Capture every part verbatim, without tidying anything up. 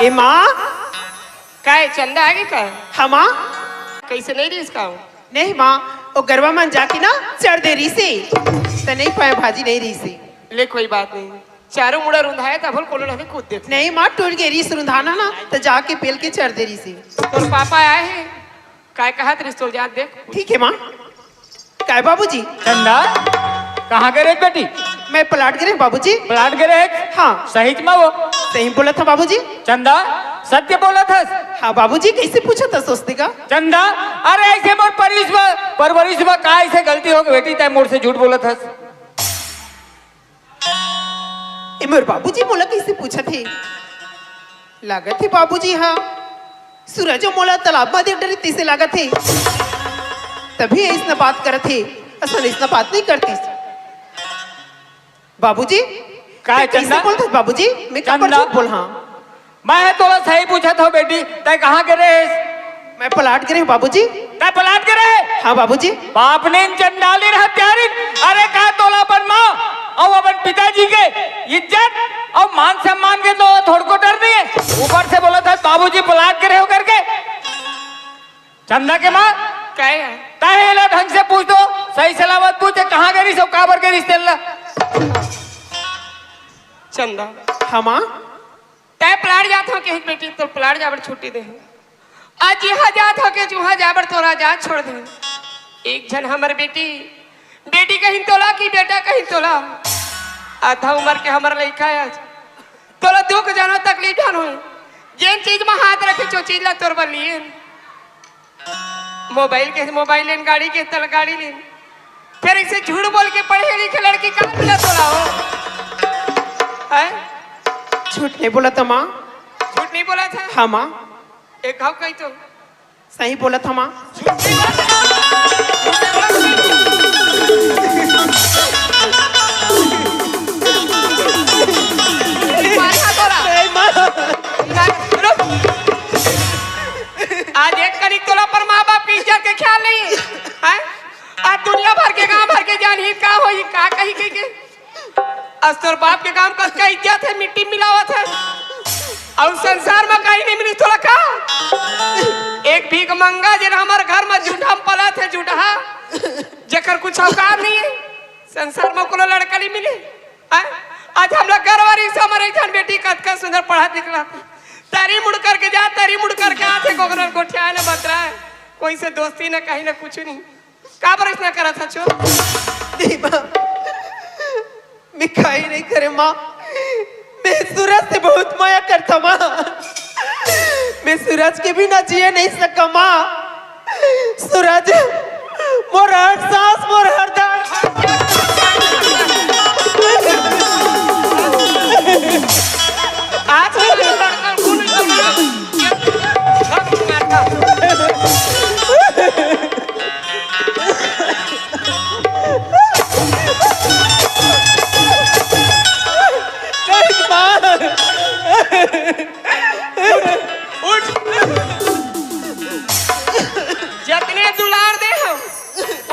ए माँ। काय चंदा आगे का? हाँ माँ। कैसे नहीं रहिस का? नहीं माँ, वो गरवा मन जाके ना चर दे रहिसे, त नहीं पाए भाजी नहीं रहिसे। ले कोई बात नहीं, चारों मुड़ा रुंधाए त भल कोनो लगे कूद देते। नहीं माँ, टूट गे रहिस रुंधाना ना, त जाके पेल के चर दे रहिसे। तोर पापा आए हे, काय कहत रहिस तोर जात देख। ठीक है माँ। काय बाबूजी? चंदा, कहाँ गे रहे बेटी? मैं प्लाट गे रहे बाबूजी। प्लाट गे रहे? हाँ। सही मा वो? सही बोलत हँव बाबूजी। चंदा, सत्य बोलत हस? हाँ बाबूजी, कैसे पूछत हस ओसने का? चंदा, अरे ऐसे मोर परिस मा, परवरिस मा का ऐसे गलती हो गे बेटी, तैं मोर से झूठ बोलत हस? ए मोर बाबूजी मोला कैसे पूछत हे? लागत हे बाबूजी हा सूरज मोला तालाब मा देख डरिस तइसे लागत हे, तभी अइसना बात करत हे, असन अइसना बात नहीं करतिस। बाबूजी, काय तैं कइसे चंदा? बोलत हस बाबूजी? मैं काबर चंदा? झूठ बोलहूँ? मैं तोला सही पूछत हँव बेटी, तैं कहाँ गे रहेस? मैं प्लाट गे रहेंव बाबूजी। तैं प्लाट गे रहे? हाँ बाबूजी। पापनिन, चंडालिन, हत्यारिन, अरे का तोला अपन माँ अउ अपन पिताजी के इज्जत अउ मान सम्मान के तो थोड़को डर नहीं हे। ऊपर से बोलत हस बाबूजी प्लाट गे रहेंव करके। चंदा के माँ, काय हे? तैं एला ढंग से पूछ तो, सही सलामत पूछ, कहाँ गे रहिस अउ काबर गे रहिस तेला। चंदा। हाँ माँ। तैं प्लाट जात हँव कहिके बेटी, तोर प्लाट जाय बर छुट्टी दे हँव। आज जिहाँ जात हँव कहिके उहाँ जाय बर तोला आजाद छोड़ दे हँव। एक झन हमर बेटी, बेटी कहिन तोला कि बेटा कहिन तोला, आधा उमर के हमर लइका हे आज। तोला दुख जानो तकलीफ जानो हे, जेन चीज मा हाथ रखे ओ चीज ला तोर बर लिएन। मोबाइल के, मोबाइल लेन, गाड़ी के, तल गाड़ी लेन। फेर अइसे झूठ बोल के पढ़े लिखे लड़की कहाँ मिला तोला हो? हैं? झूठ नहीं बोलत हँव माँ। झूठ नहीं बोलत हँव? हाँ माँ। एक घाव कही तो। सही बोलत हँव माँ। माथा तोला। नहीं माँ। ना, रुक। आज एक कनिक तोला अपन माँ बाप के इज्जत के ख्याल नहीं हे, हैं? आज दुनिया भर के, गाँव भर के जानही का होही, का कही, कही के। आज तोर बाप के गाँव कतका इज्जत हे, मिट्टी मिलावत हस। अउ संसार मा कहीं नहीं मिली तोला का? एक भीख मंगा जेन हमर घर मा जुटहा पलत हे, जुटहा, जेकर कुछ औकात नहीं हे। संसार मा कोनो लड़का नहीं मिले। हैं? आज हमला गर्व रहिस हमर एक झन बेटी कतका सुंदर पढ़त लिखत हे। तरी मुड़ करके जात, तरी मुड़ करके आत हे, कोकरो गोठियाय न बतराय। कोई से दोस्ती न कहीं न कुछ नहीं। काबर अइसना करत हस ओ? नहीं माँ, मैं काहीं नहीं करेंव माँ। मैं सूरज से बहुत मया करथँव माँ। मैं सूरज के बिना जिए नहीं सकँव माँ। सूरज मोर हर सांस, मोर हर दम। आज नहीं माँ। उठ। जतने दुलार दे हँव,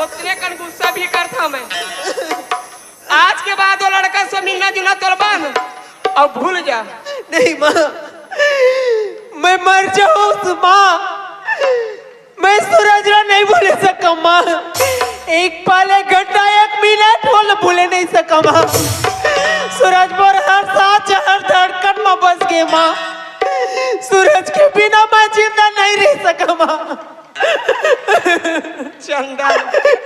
ओतने कन गुस्सा भी करथँव मैं। आज के बाद ओ लड़का से मिलना जुलना तोर बंद अउ भूल जा। नहीं माँ, मैं मर जाहूँ माँ। मैं सूरज ला नहीं भूले सकँव माँ। एक पल, एक घंटा, एक मिनट वो ला भूले नहीं सकँव माँ। सूरज मोर हर सांस, हर धड़कन मा बस गे माँ। सूरज के बिना मैं जिंदा नहीं रह सकँव माँ। चंदा।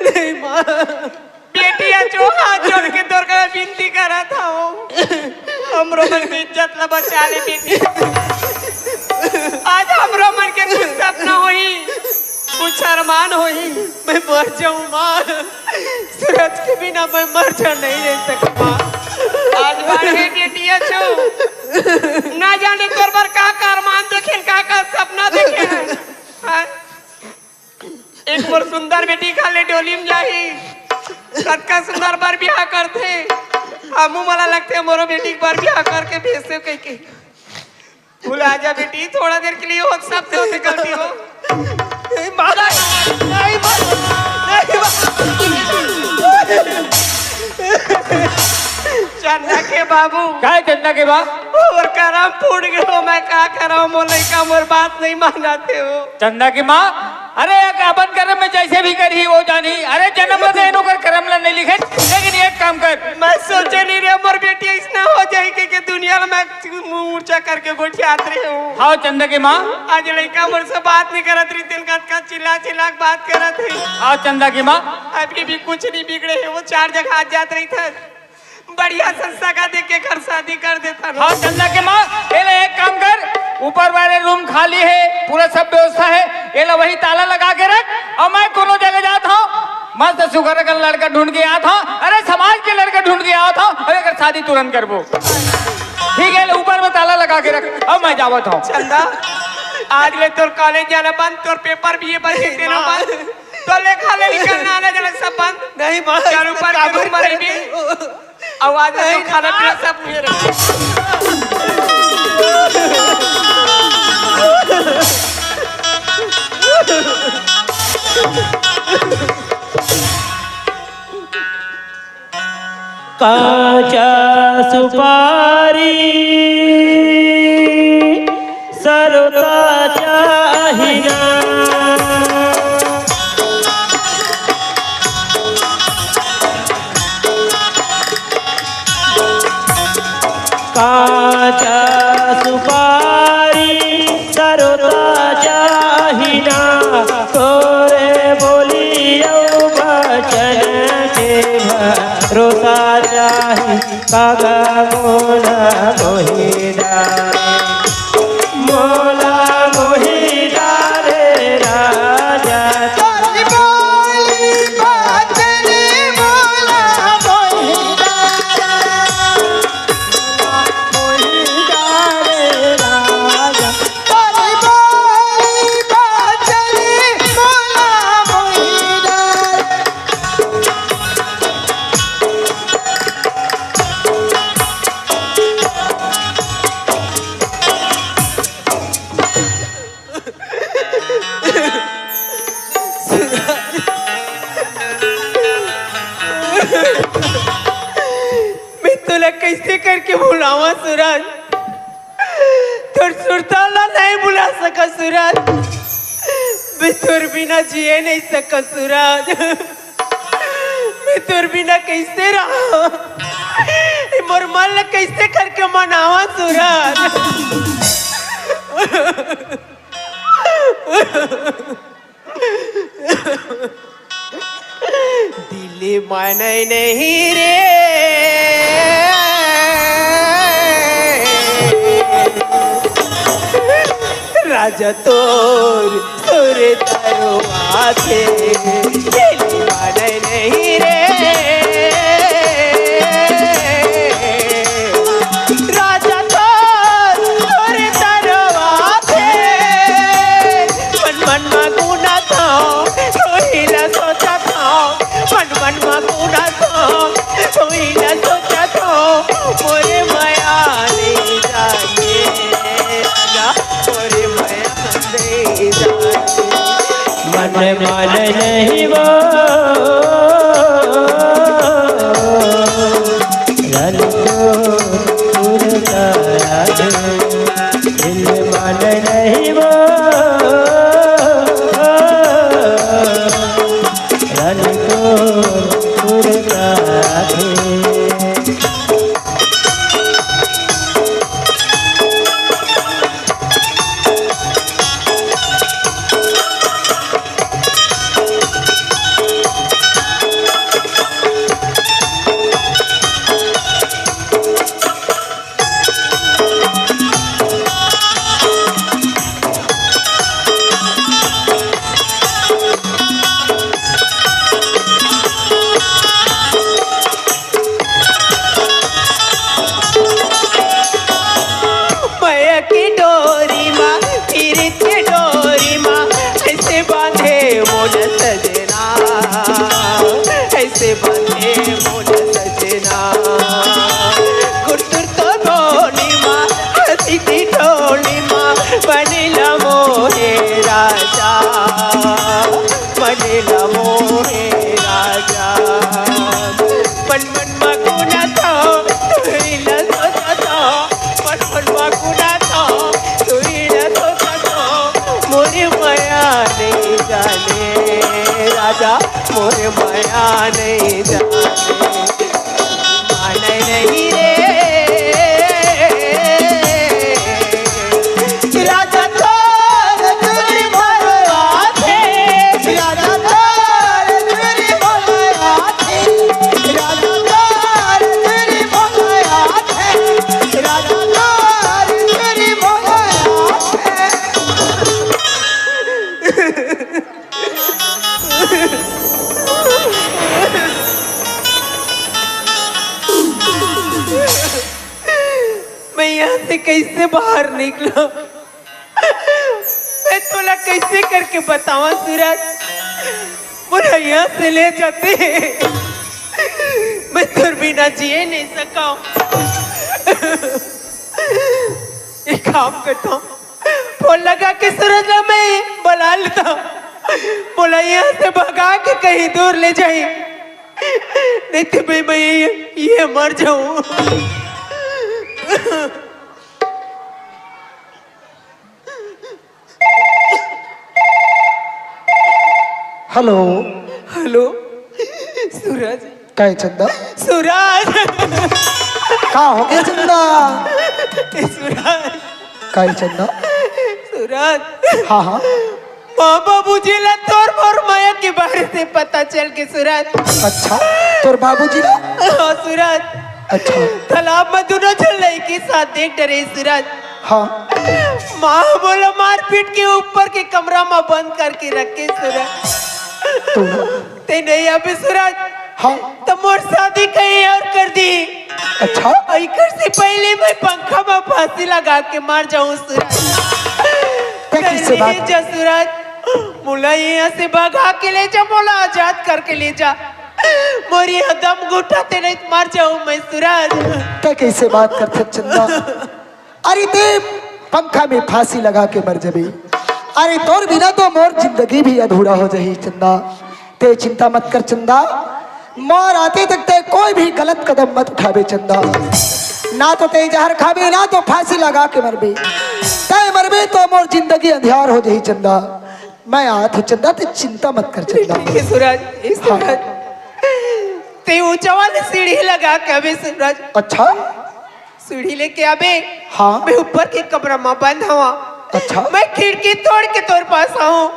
नहीं माँ। बेटी अचो, हाथ जोड़ के तोर करा बिनती करत हँव, हमरो मन के इज्जत ला बचा ले बेटी। आज हमरो मन के कुछ सपना होही, कुछ अरमान होही। मैं मर जाहूँ माँ, सूरज के बिना मैं मर जा नहीं रह सकँव माँ। आज बाढ़े बेटी अचो, ना जाने तोर बर का का अरमान देखेन, का का सपना देखेन। हाँ? एक मोर सुंदर बेटी काले डोली में जाही, कतका सुंदर बर बिहाव करथे। हमू मोला लगथे मोरो बेटी के बर बिहाव करके भेजथे कहिके। भुला जा बेटी, थोड़ा देर के लिए हो, सबसे होथे गलती हो। नहीं माँ, नहीं माँ, नहीं माँ। चंदा के बाबू। काय चंदा के बा? मोर करम फूट गयो, मैं का करंव, मोर लइका मोर बात नहीं मानत हे वो। चंदा के माँ, अरे, एक अपन करम में जइसे भी करही वो जानही। अरे, जनम में तो एनो कर करम ला नहीं लिखे, लेकिन एक काम कर। मैं सोचे नहीं रे, मोर बेटी अइसना हो जाही के, के दुनिया में मैं मुँह ऊँचा करके गोठियात रहे हूँ। हाँ चंदा के माँ। आज लइका मोर से बात नहीं करत रहिस, तेन कतका चिल्ला चिल्ला के बात करत हे। हाँ चंदा के माँ। अभी भी कुछ नहीं बिगड़े हे, वो चार जगह आ जात रहिथे। बढ़िया संस्था का देख के घर शादी कर देथन। हाँ चंदा के माँ, एला एक काम कर, ऊपर वाले रूम खाली हे, पूरा सब व्यवस्था हे, एला वही ताला लगा के रख, अउ मैं कोनो जगह जात हँव, मस्त सुघर अकन लड़का ढूंढ के आत हँव। अरे, समाज के लड़का ढूंढ के आत हँव, अउ एकर शादी तुरंत करबो। ठीक हे, ऊपर में ताला लगा के रख, अउ मैं जावत हँव। चंदा, आज ले तोर कॉलेज जाना बंद, तोर पेपर भी ये बंद, तेना बंद, तोर लेखा ले निकलना आना जाना सब बंद। नहीं माँ, चल ऊपर के रूम में रहिबे। आवाज में तो खाना पीना सब उहे रहे। काचा सुपारी सरोता चाही ना। काचा सुपारी सरोता चाही ना, तोरे बोली अउ बचन के भरोसा चाही। काका मोला मोहि डारे, मोला मोहि डारे राजा। तोरी बोली बचन मोला मोहि डारे, मोहि डारे राजा। तोरी बोली बचन मोला मोहि डारे। मैं तोला कइसे करके भुलावां सूरज? तोर सुरता ला नहीं भुला सका सूरज। मैं तोर बिना जिए नहीं सका सूरज। मैं तोर बिना कइसे रहा? ए मोर मन ला कइसे करके मनावा सूरज? दिल माने नहीं रे। राजा तोर सुर तरो आथे, दिल माने नहीं रे। राजा तोर सुर तरो आथे, मन मन मा गुना था, रोहिला सोचा था। मन मन मा पूरा तो कोई न सोचा तो मोरे मया नहीं जाने राजा, मोरे मया नहीं जाने। मन मन नहीं वो रन को उड़ता राजा। दिल मान नहीं वो रन को उड़ता है। माया के डोरी मा, पीरित के डोरी मा, ऐसे बांधे मोर सजना, ऐसे बांधे मोर सजना। गुरतुर तो डोली मा, हंसी की डोली मा, बनेला मोहे राजा, बनेला मोहे राजा। मन मन मा गुना तो मोर मया नहीं जाने राजा, मोर मया नहीं जाने। माने नहीं रे राजा, तोर चुरी भरवा थे, राजा, तोर चुरी भरवा थे, राजा, तोर चुरी भरवा थे, राजा, तोर चुरी भरवा थे। मैं यहाँ से कैसे बाहर निकलूं? मैं तोला कैसे करके बतावा सूरज? मोला यहाँ से ले जाते, मैं तोर बिना जिए नहीं सका। एक काम करता हूँ, फोन लगा के सूरज ला मैं बुला लेता हूँ। मोला यहाँ से भगा के कहीं दूर ले जाही, नहीं तो मैं, मैं ये, ये मर जाऊँ। हेलो। हेलो सूरज। काय चंदा? सूरज। का हो गया चंदा? ए सूरज। काय चंदा? सूरज। हाँ हाँ। माँ बाबूजी ला तोर मोर मया के बारे से पता चल के सूरज। अच्छा, तोर बाबूजी ला? हाँ सूरज। अच्छा। तालाब में दोनों झन लइके साथ देख डरे सूरज। हाँ। माँ बोला मारपीट के ऊपर के कमरा में बंद करके रखे सूरज। तू ते नहीं अभी सूरज। हाँ। तो मोर शादी कहीं और कर दी। अच्छा। और इकर से पहले मैं पंखा में फांसी लगा के मर जाऊं सूरज। ते किससे बात- जा सूरज, मोला यहाँ से भगा के ले जा, मोला आजाद करके ले जा। मोर ये दम घुटा ते नहीं मर जाऊं मैं सूरज। ते कैसे बात करथस चंदा? अरे ते पंखा में फांसी लगा के मर जबे। अरे तोर बिना तो मोर जिंदगी भी अधूरा हो जाही चंदा। ते चिंता मत कर चंदा, मोर आते तक ते कोई भी गलत कदम मत उठाबे चंदा। ना तो ते जहर खाबे, ना तो फांसी लगा के मरबे। ते मरबे तो मोर जिंदगी अंधियार हो जाही चंदा। मैं आत हूँ चंदा, ते चिंता मत कर चंदा। ठीक है सूरज, ए सूरज। ते ऊंचा वाली सीढ़ी लगा के आबे सूरज। अच्छा। सीढ़ी लेके आबे। हाँ। मैं ऊपर के कमरा में बंद हवा। अच्छा। मैं खिड़की तोड़ के तोर पास आऊं।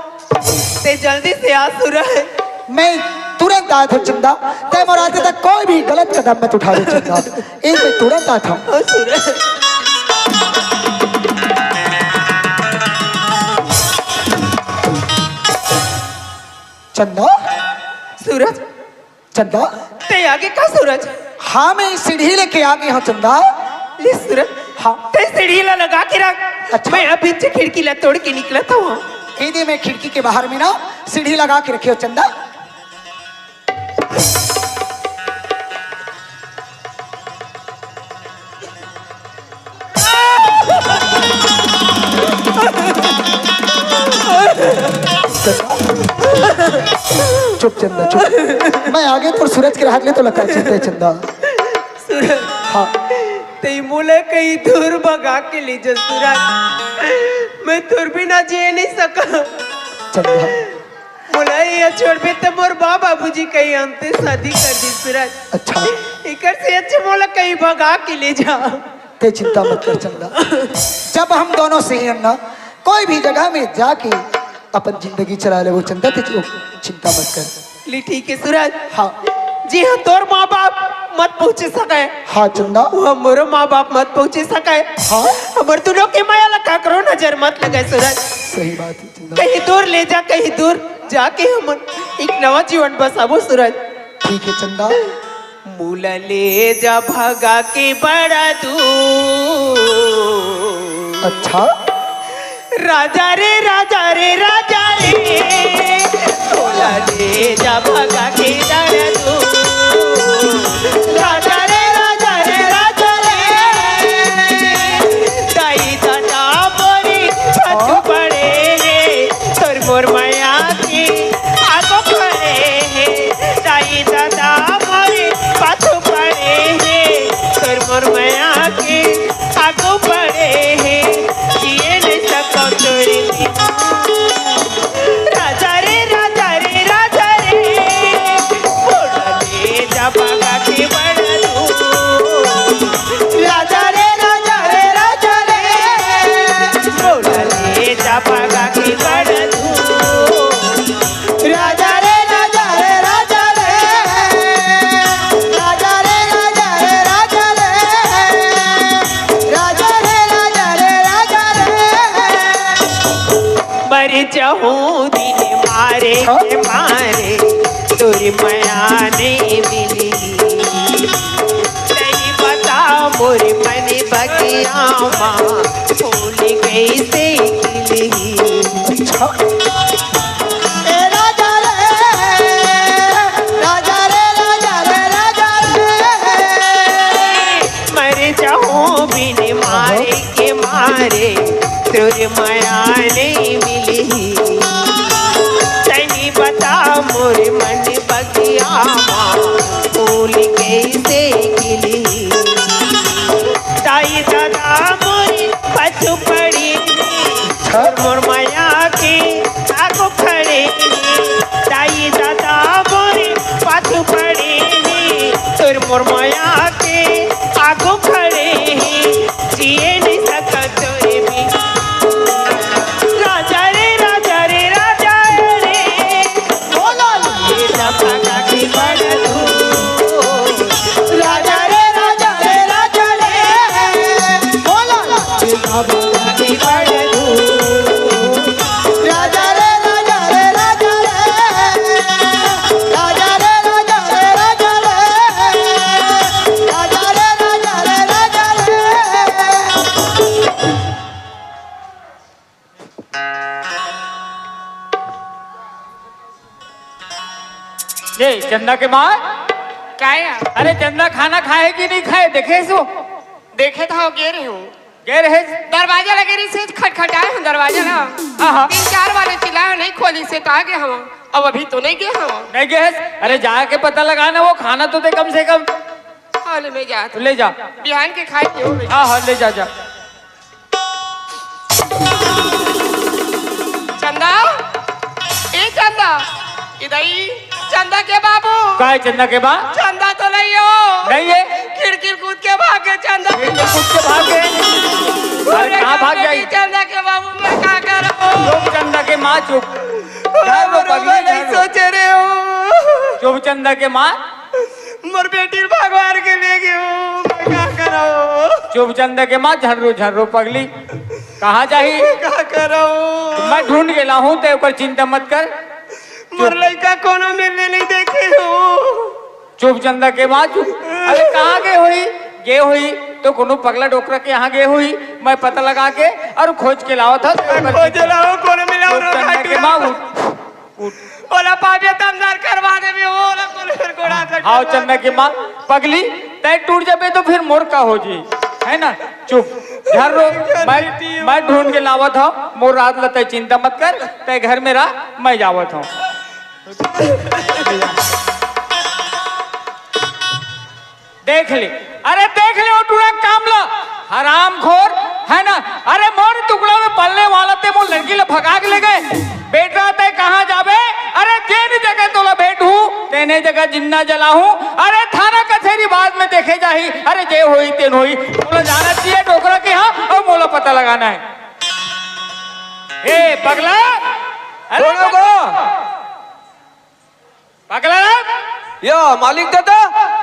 ते जल्दी से आ सूरज। मैं तुरंत आत हूँ चंदा। ते मोर आते तक कोई भी गलत कदम मत उठाबे चंदा। ए मैं तुरंत आत हूँ। ओ सूरज। चंदा। सूरज। चंदा। ते आगे का सूरज? हाँ, मैं सीढ़ी लेके आ गया हूँ चंदा। ले सूरज। हाँ। ते सीढ़ी ला लगा के रख। अच्छा। मैं अभी से खिड़की ला तोड़ के निकलता हूँ। ए दे मैं खिड़की के बाहर में ना सीढ़ी लगा के रखे हो चंदा। चुप चंदा चुप। मैं आगे तोर सूरज के रहत ले तो लगा चिंता है चंदा। सूरज। हाँ। ते मोला कहीं दूर भगा के ले जा सूरज। मैं तोर बिना जी नहीं सका। चंदा। मोला ये छोड़बे त मोर माँ बाबूजी कहीं हमसे शादी कर दी सूरज। अच्छा। इकर से अच्छे मोला कहीं भगा के ले जा। ते चिंता मत कर चंदा। जब हम दोनों सही हन ना, कोई भी जगह में जाके अपन जिंदगी चला लेबो चंदा, ते चिंता मत कर। ले ठीक है सूरज। हाँ। जी हाँ, तोर माँ बाप मत पहुँचे सके। हाँ चंदा। वो हमरो माँ बाप मत पहुँचे सके। हाँ। हमर दोनों के मया ला काकरो नजर मत लगे सूरज। सही बात है चंदा। कहीं दूर ले जा, कहीं दूर जाके हम एक नवा जीवन बसाबो सूरज। ठीक है चंदा। मोला ले जा भगा के बड़ा दूर। अच्छा। राजा रे, राजा रे, राजा रे, मोला ले जा भगा के बड़ा दूर। राजा रे, राजा रे, राजा रे, दाई दादा मोरी छत पड़े हे, तोर मोर मया के आगो पड़े हे, दाई दादा मोरी पाछू पड़े हे, तोर मोर मया के आगो पड़े जहूँ दिन मारे के मारे तोर मया नइ मिलही। तहीं बता मोर मन बगिया मा फूल कइसे खिलही। ए राजा रे, राजा रे, राजा रे, राजा रे। मर जहूँ बिन मारे के मारे तोर मया नइ मिलही। तहीं बता मोर मन बगिया मा फूल कइसे खिलही। दाई ददा मोर पाछू पड़े, मोर मया के आगू खड़े। दाई ददा मोर पाछू पड़े, तोर मोर मया के आगू खड़े। जिए नइ सकत तोरे बिन। राजा रे, राजा रे, राजा रे। बोलो, ये दफा का की बड़ तू। राजा रे, राजा रे, राजा रे। बोलो, ये दफा का की बड़ तू। राजा रे, राजा रे, राजा रे। राजा रे, राजा रे, राजा रे। राजा रे, राजा रे, राजा रे। ए चंदा के माँ। काय? अरे चंदा खाना खाए कि नहीं खाए, देखे सो? देखे था, गे रहे हूँ। गे रहे? दरवाजा लगे रहिसे, खटखटाए हूँ दरवाजा ला। हाँ, हाँ। तीन चार बार चिल्लाए, नहीं खोलिसे त आ गे हूँ। अब अभी तो नहीं गे हूँ। नहीं गे? अरे जाके पता लगा ना, वो खाना तो दे कम से कम। हाँ, ले मैं जात हूँ। ले जा। बिहान के खाए के हो। हाँ, हाँ, ले जा, जा। चंदा, ए चंदा, इधर ही। चंदा के बाबू। काय चंदा के बा? चंदा तो नहीं हो। नहीं है। खिड़की कूद के भागे चंदा। खिड़की कूद के भागे? अरे कहाँ भाग जाई? चंदा के बाबू, मैं का करूँ? चुप चंदा के माँ, चुप। झाड़ रो पगली, नहीं झाड़ रो। सोचे रहे हो। चुप चंदा के माँ। मोर बेटी भगवान के ले गए हो, मैं का करूँ? चुप चंदा के माँ, झर्रो झर्रो पगली। कहाँ जाही? का करूँ? मैं ढूंढ के लाहूँ, ते ओकर चिंता मत कर। मोर लइका कोनो मिलने नहीं देखे हो। चुप चंदा के माँ, चुप। अरे कहाँ गे होही? गे होही तो कोनो पगला डोकरा के यहाँ गे होही। मैं पता लगा के अउ खोज के लावत हूँ। खोज लाओ, कोनो मिला चुप चंदा के माँ, उठ। उठ। ओला पाबे त अंदर करवा देबे, ओला कोनो फेर गोड़ा से हाव करवा चंदा के देबे। माँ, पगली, तै टूट जाबे तो फिर मोर का हो जी, है ना? चुप, झर्रो, मैं, मैं ढूंढ के लावत हूँ, मोर राज ला तै चिंता मत कर, तै घर में रह, मैं जावत हूँ। देख ले, अरे देख ले, वो टूरा काम ला, हरामखोर, है ना? अरे मोर टुकड़ा में पलने वाला ते मोर लड़की ला भगा के ले गए। बेटा ते कहाँ जाबे? अरे जेन जगह तोला भेंटहूँ, तेने जगह जिंदा जलाहूँ। अरे थाना कचहरी बाद में देखे जाही। अरे जे होही तेन होही, मोला जाना चाहिए डोकरा के यहाँ अउ मोला पता लगाना है। ए पगला, अरे बोलो गो। पगला। या मालिक दादा,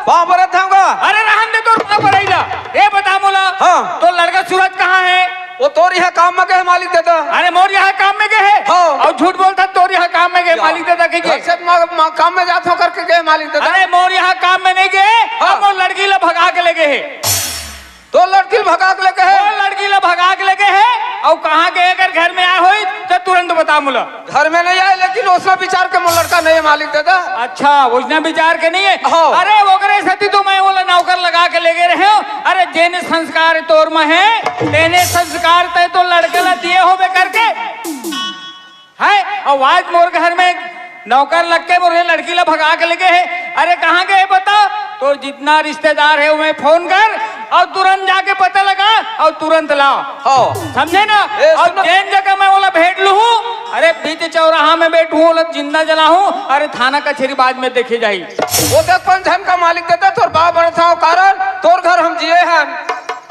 पाँव परत हँव गा। अरे रहन दे तोर पाँव परई ला। ए बता मोला, हाँ। तोर लड़का सूरज कहाँ हे? वो तोर यहाँ काम में गे हे मालिक दादा। अरे मोर यहाँ काम में गे हे? हाँ। अउ झूठ बोलथस, तोर यहाँ काम में गे हे या। मालिक दादा कहिके। घर से म-, म-, काम में जात हँव करके गे हे मालिक दादा। अरे मोर यहाँ काम में नहीं गे हे, हाँ। अउ मोर लड़की ला भगा के ले गे हे। तोर लड़की ल भगा के लेगे हे? मोर लड़की ल भगा के लेगे हे। अउ कहाँ गे हे? अगर घर में आए होही त तुरंत बता मोला। घर में नहीं आए, लेकिन ओसना विचार के मोर लड़का नहीं हे मालिक दादा। अच्छा, ओसना विचार के नहीं हे? हाँ। अरे ओकरे सेती तो मैं ओला नौकर लगा के लेगे रहेंव। अरे जेन संस्कार तोर में हे, तेने संस्कार तैं तो लड़के ला दिए होबे करके। हैं? अउ आज मोर घर में नौकर लग के मोर लड़की ला भगा के लेगे हे। अरे कहाँ गे हे बता? तोर जितना रिश्तेदार हे ओमे फोन कर अउ तुरंत जाके पता लगा अउ तुरंत ला। हाँ। समझे ना? ए, अउ सुनो। जेन जगह मैं ओला भेंट लूहूँ, अरे बीच चौराहा में बैठहूँ, ओला जिंदा जलाहूँ, अरे थाना कचहरी बाद में देखे जाही। वो देख पंचन का मालिक दादा, तोर बाप बड़े था कारण तोर घर हम जिए हन।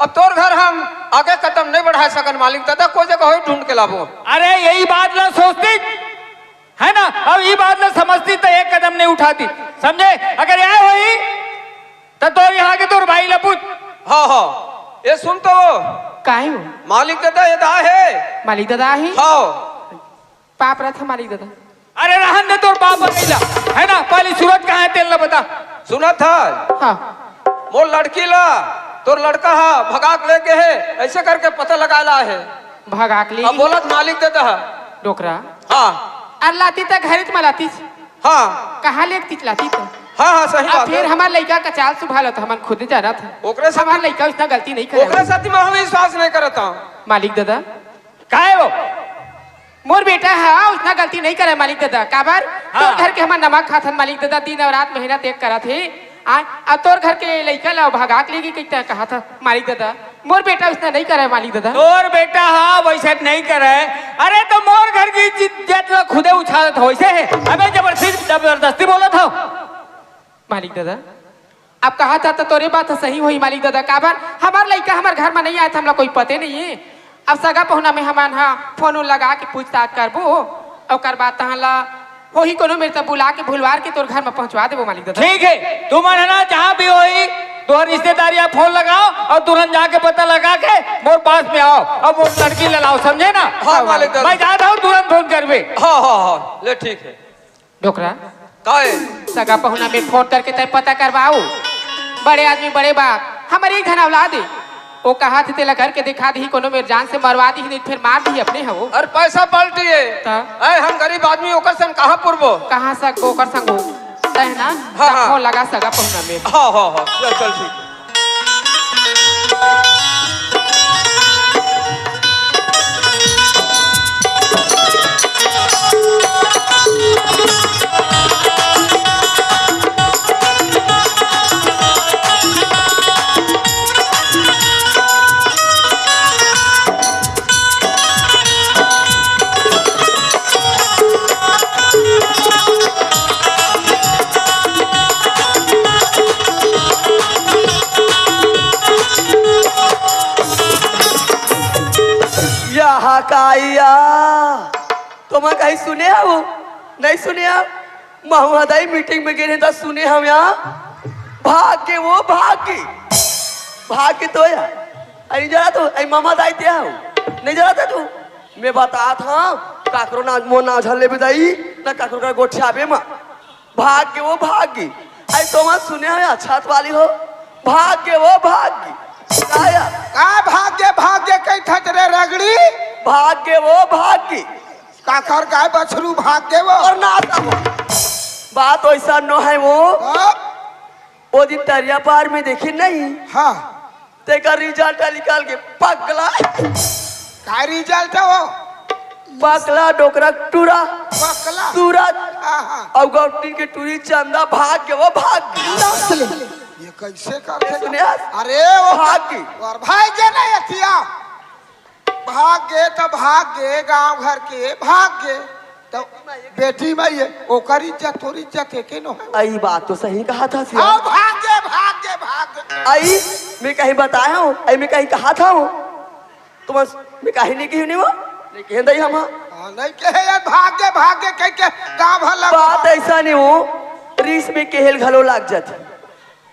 अब तोर घर हम आगे कदम नहीं बढ़ाए सकन मालिक दादा, कोई जगह होही ढूंढ के लाबो। अरे यही बात ला सोचती, है ना? अब ई बात ला समझती त एक कदम नहीं उठाती, समझे? अगर यह होही त तोर यहाँ के तोर भाई ला पूछ। हाँ, हाँ। ए सुन तो। काहे हो? मालिक दादा ये दा हे। मालिक दादा हे? हाँ। पाप रथ मालिक दादा। अरे रहन दे तोर बाप बतैला, है ना? पहली सूरत कहाँ है, तेल ला बता। सुनत है? हाँ। मोर लड़की ला तोर लड़का हा भगाक लेगे हे, ऐसे करके पता लगा ला है। भगाक ले अब बोलत मालिक दादा है। डोकरा। हाँ। अरे लाती त घरे च मलातीस। हाँ। कहाँ ले तिच लाती त? हाँ, हाँ, सही अब बात फिर है। हमार लइका का चाल सुभाल त हमन खुद जानत है। ओकरे साथ हमार लइका उसना गलती नहीं करे। ओकरे साथ मैं हम विश्वास नहीं करत हूँ। मालिक दादा। काहे वो? मोर बेटा ह उसना गलती नहीं करे मालिक दादा। काबर? हाँ। तोर घर के हमन नमक खाथन मालिक दादा, दिन अउ रात मेहनत एक करत हे। आ, आ तोर घर के लइका ला भगाक लेगी कहिता कहा था मालिक दादा। मोर बेटा उसना नहीं करे मालिक दादा। तोर बेटा ह वैसे नहीं करे। अरे तो मोर घर की इज्जत ला खुदे उछालत हो वैसे है। अबे जबरदस्ती, जबरदस्ती बोलत हो। मालिक दादा, अब कहा था तो तोरे बात सही होही मालिक दादा, काबर हमार लइका हमार घर में नहीं आए तो हमला कोई पते नहीं है। अब सगा पहुना में हमन हा फोन उन लगा के पूछताछ करबो, ओकर बाद तहां ला होही कोनो मेर त बुला के भुलवार के तोर घर में पहुंचवा देबो मालिक दादा। ठीक है, तुमन है ना, जहाँ भी होही तोहर रिश्तेदारी आप फोन लगाओ और तुरंत जाके पता लगा के मोर पास में आओ और मोर लड़की ला लाओ, समझे ना? हाँ, मालिक दादा। मैं जात हूँ, तुरंत फोन करबे। हाँ, हाँ, हाँ, ले ठीक है। डोकरा। काहे? सगा पहुना में फोन करके तय पता करवाओ। बड़े आदमी बड़े बात, हमर एक घन औलाद है। वो कहा थे तेला करके दिखा दी, कोनो मेर जान से मरवा दी, नहीं फिर मार दी अपने हो। अरे पैसा पार्टी है। त? अरे हम गरीब आदमी, ओकर संग कहाँ पुरबो? कहाँ सकबो ओकर संग हो? तय ना? हाँ, तब हाँ। फोन लगा सगा पहुना में। हाँ, हाँ, हाँ। चल, चल, ठीक। यहाँ का आइया? तुमन कहीं सुने हव? नहीं सुने हव? महुआ दाई मीटिंग में गे रहे त सुने हव यहाँ। भाग गे वो, भाग गे। भाग गे तो या। अरे जरा तो, अरे मामा दाई ते हव। नहीं जरा था तू। मैं बतात हव, काकरो ना मोर ना झल्ले बिदाई, ना काकरो का गोठियाबे मा। भाग गे वो, भाग गे। अरे तो मत सुने हो या छत वाली हो। भाग गे वो, भाग गे। का या? का भाग गे, भाग गे कही थच रे रगड़ी? भाग गे वो, भाग गे। काकर गाय बछरू भाग गे वो। और ना था वो। बात वैसा न है वो। तब? वो दिन तरिया पार में देखी नहीं? हाँ। तेकर रिजल्ट निकाल के पगला। का रिजल्ट है वो? पगला डोकरा टूरा। पगला? सूरज। हाँ, हाँ। और गौटी के टूरी चंदा भाग गे वो, भाग गे। नस्ल। ये कैसे कर ये देगा? सुने आज? अरे वो भाग गे। और भाई के नहीं अथिया। भाग गे त भाग गे, गांव घर के भाग गे। तो बेटी माई है, ओकर इज्जत, तोर इज्जत है के नो है? अई बात तो सही कहा था सिया। हाँ, भाग गे, भाग गे, भाग गे। अई मैं कहीं बताया हूँ, अई मैं कहीं कहा था हूँ। तुम मैं कहीं नहीं कही नहीं वो, नहीं कहे दई हम। हाँ, नहीं कहे यार, भाग गे, भाग गे कह के गांव भर लगा। बात ऐसा नहीं हो, रीस में केहेल घलो लाग जाती।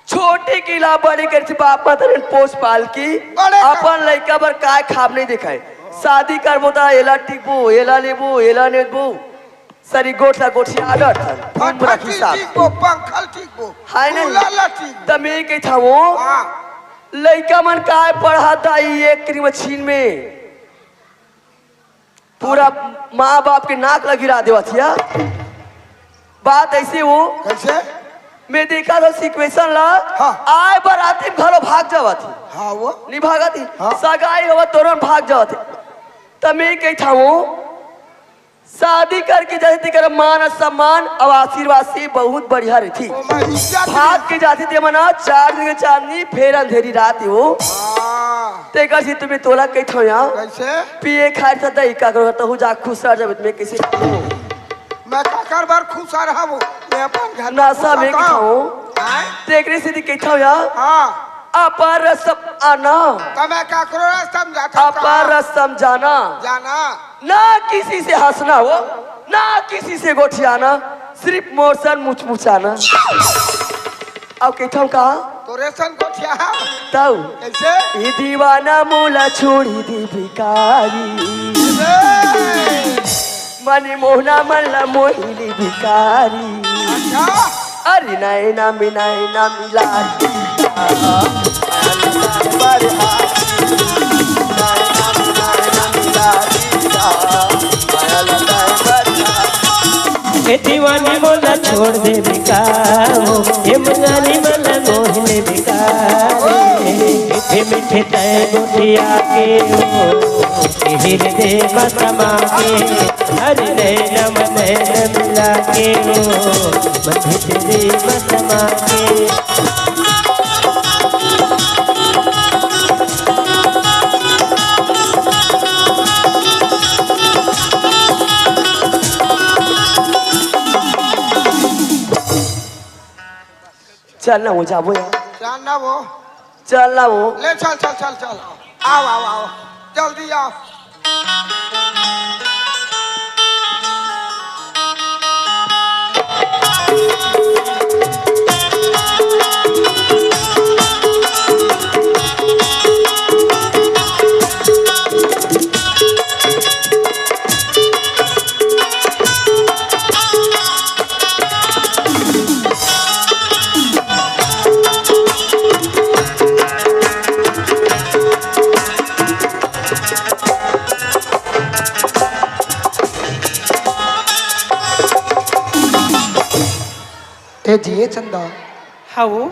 छोटे किला बड़े करथे बाप मतारी पोस पाल की, बड़े कर अपन लइका बर काय खाब नहीं देखाय। शादी करबो त एला टिकबो, एला लेबो, एला नेबो। सरी गोठ ला गोठिया आडर थन। पंखल उम्र के ठीक, हिसाब। ठीक बो, पंखल ठीक बो। हाय नहीं? फूला ला ठीक बो। त मैं कहिथंव, हाँ। लइका मन काय पढ़त आई एक मशीन में। पूरा माँ बाप के नाक ला गिरा देवत हिया। बात ऐसे हो, कैसे? मैं देखा था सिचुएशन ला, हाँ। आए बर आती घलो भाग जावत ही। हाँ, वो? नहीं भागत ही। हाँ। सगाई होवत तुरंत भाग जावत ही। त मैं कहिथंव, शादी करके जैसे तेकर मान सम्मान और आशीर्वाद से बहुत बढ़िया रहती। ओ, मैं इज्जत भाग के जाती ते मना चार दिन के चांदनी, फेर अंधेरी रात हो। हाँ। तेकर से तुम्हें तोला कहिथंव या। कैसे? पिए खाए था दही का करो, तहु जा खुश रह जाबे, मैं कैसे? मैं काकर बर खुश रहबो, मैं अपन घर में नशा खुश में रहता हूँ। कहिथंव। आय? तेकरे से कहिथंव या। हाँ। अपर रसम आना। त मैं काकरो रसम जाता हूँ। अपर रसम जाना। जाना। ना किसी से हंसना हो, ना किसी से गोठियाना, सिर्फ मोर सन मुचमुचाना। अब कहिथंव का? तोरे सन गोठिया। तब? कैसे? ई दीवाना मोला छोड़ी दी भिखारी। ए! मनी मोहना मन ला मोहिनी भिखारी। अच्छा। अरे नैना में नैना मिला दी। ए दीवानी मोला छोड़ देबे का हो, ए मंगानी मोला मोह लेबे का रे। मीठे मीठे तय गोठिया के हो, हिरदे बसमा के। हर नैन मन नैन मिला के हो, मन भीतरी बसमा के। चल ना वो, जाबो यार। चल ना वो। चल ना वो। ले चल, चल, चल, चल। आओ, आओ, आओ, आओ। जल्दी आओ। ए जी, ए चंदा। हाँ वो।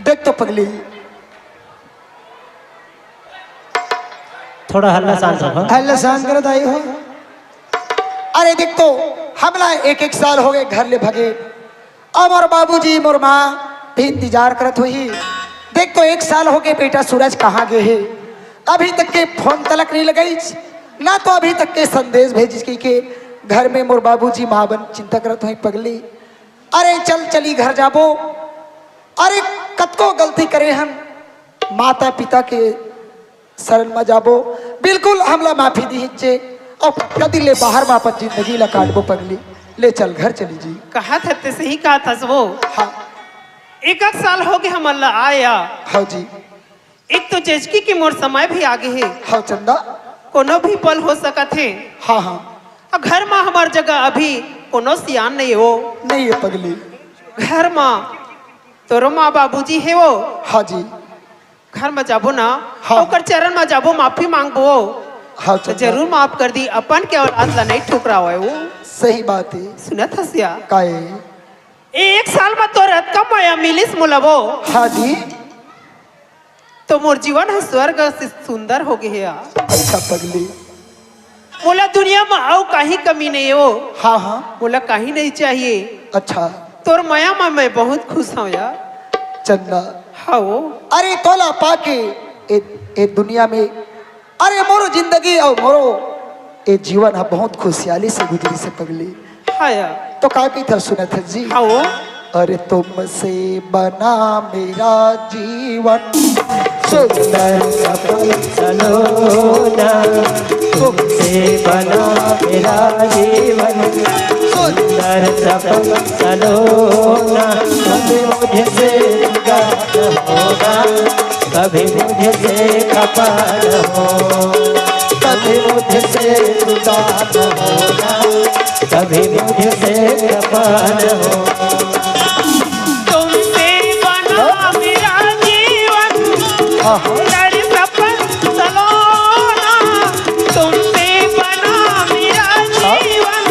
देख तो पगली। थोड़ा हल्ला शांत रखो। हल्ला शांत करो दाई हो। अरे देख तो, हमला एक एक साल हो गए घर ले भगे। अब मोर बाबूजी, मोर माँ भी इंतजार करत होही। देख तो, एक साल हो गए, बेटा सूरज कहाँ गए हे? अभी तक के फोन तलक नहीं लगाइस, ना तो अभी तक के संदेश भेजिस कहिके घर में मोर बाबूजी, माँ बन चिंता करत होही पगली। अरे चल, चली घर जाबो। अरे कतको गलती करे हन, माता पिता के शरण म जाबो, बिल्कुल हमला माफी दिहिचे। अउ पक्का दिल ले बाहर म अपन जिंदगी ला काटबो पगली। ले चल घर चली जी। कहा था ते सही कहा था वो। हाँ। एक आध साल हो गए हमन ला आया। हाँ जी। एक तो जजकी के मोर समय भी आगे हे। हाँ चंदा। कोनो भी पल हो सकत हे। हाँ हाँ। अउ घर म हमर जगह अभी कोनो सियान नहीं हो। नहीं है पगली। घर म तोरो माँ बाबूजी हे वो। हाँ जी। घर म जाबो ना, हाँ। ओकर चरण म जाबो, माफी मांगबो। हाँ, तो चंदा। जरूर माफ कर दी, अपन के औलाद ला नहीं ठुकरावे वो। सही बात है। सुनत हस या? काहे? ए, एक साल म तोर अतका मया मिलिस मोला वो। हाँ जी। तो मोर जीवन ह स्वर्ग से सुंदर हो गए हे यार। अच्छा पगली। मोला दुनिया म अउ काही कमी नहीं हो। हाँ, हाँ। मोला काही नहीं चाहिए। अच्छा। तोर मया म मैं बहुत खुश हूँ यार। चंदा। हाँ वो। अरे तोला पाके ए, ए दुनिया में, अरे मोरो जिंदगी अउ मोरो ए जीवन ह बहुत खुशियाली से गुजरी से पगली। हाँ यार। तो का कही था सुनत हस जी? हाँ वो। अरे तुमसे बना मेरा जीवन, सुंदर सपन सलोना। तुमसे बना मेरा जीवन, सुंदर सपन सलोना। कभी मुझसे जुदा न होना, कभी मुझसे खफा न हो, कभी मुझसे जुदा न होना, कभी मुझसे खफा न हो। तुमसे बना मेरा जीवन, हाँ, हाँ। सुंदर सपन सलोना। तुमसे बना मेरा जीवन,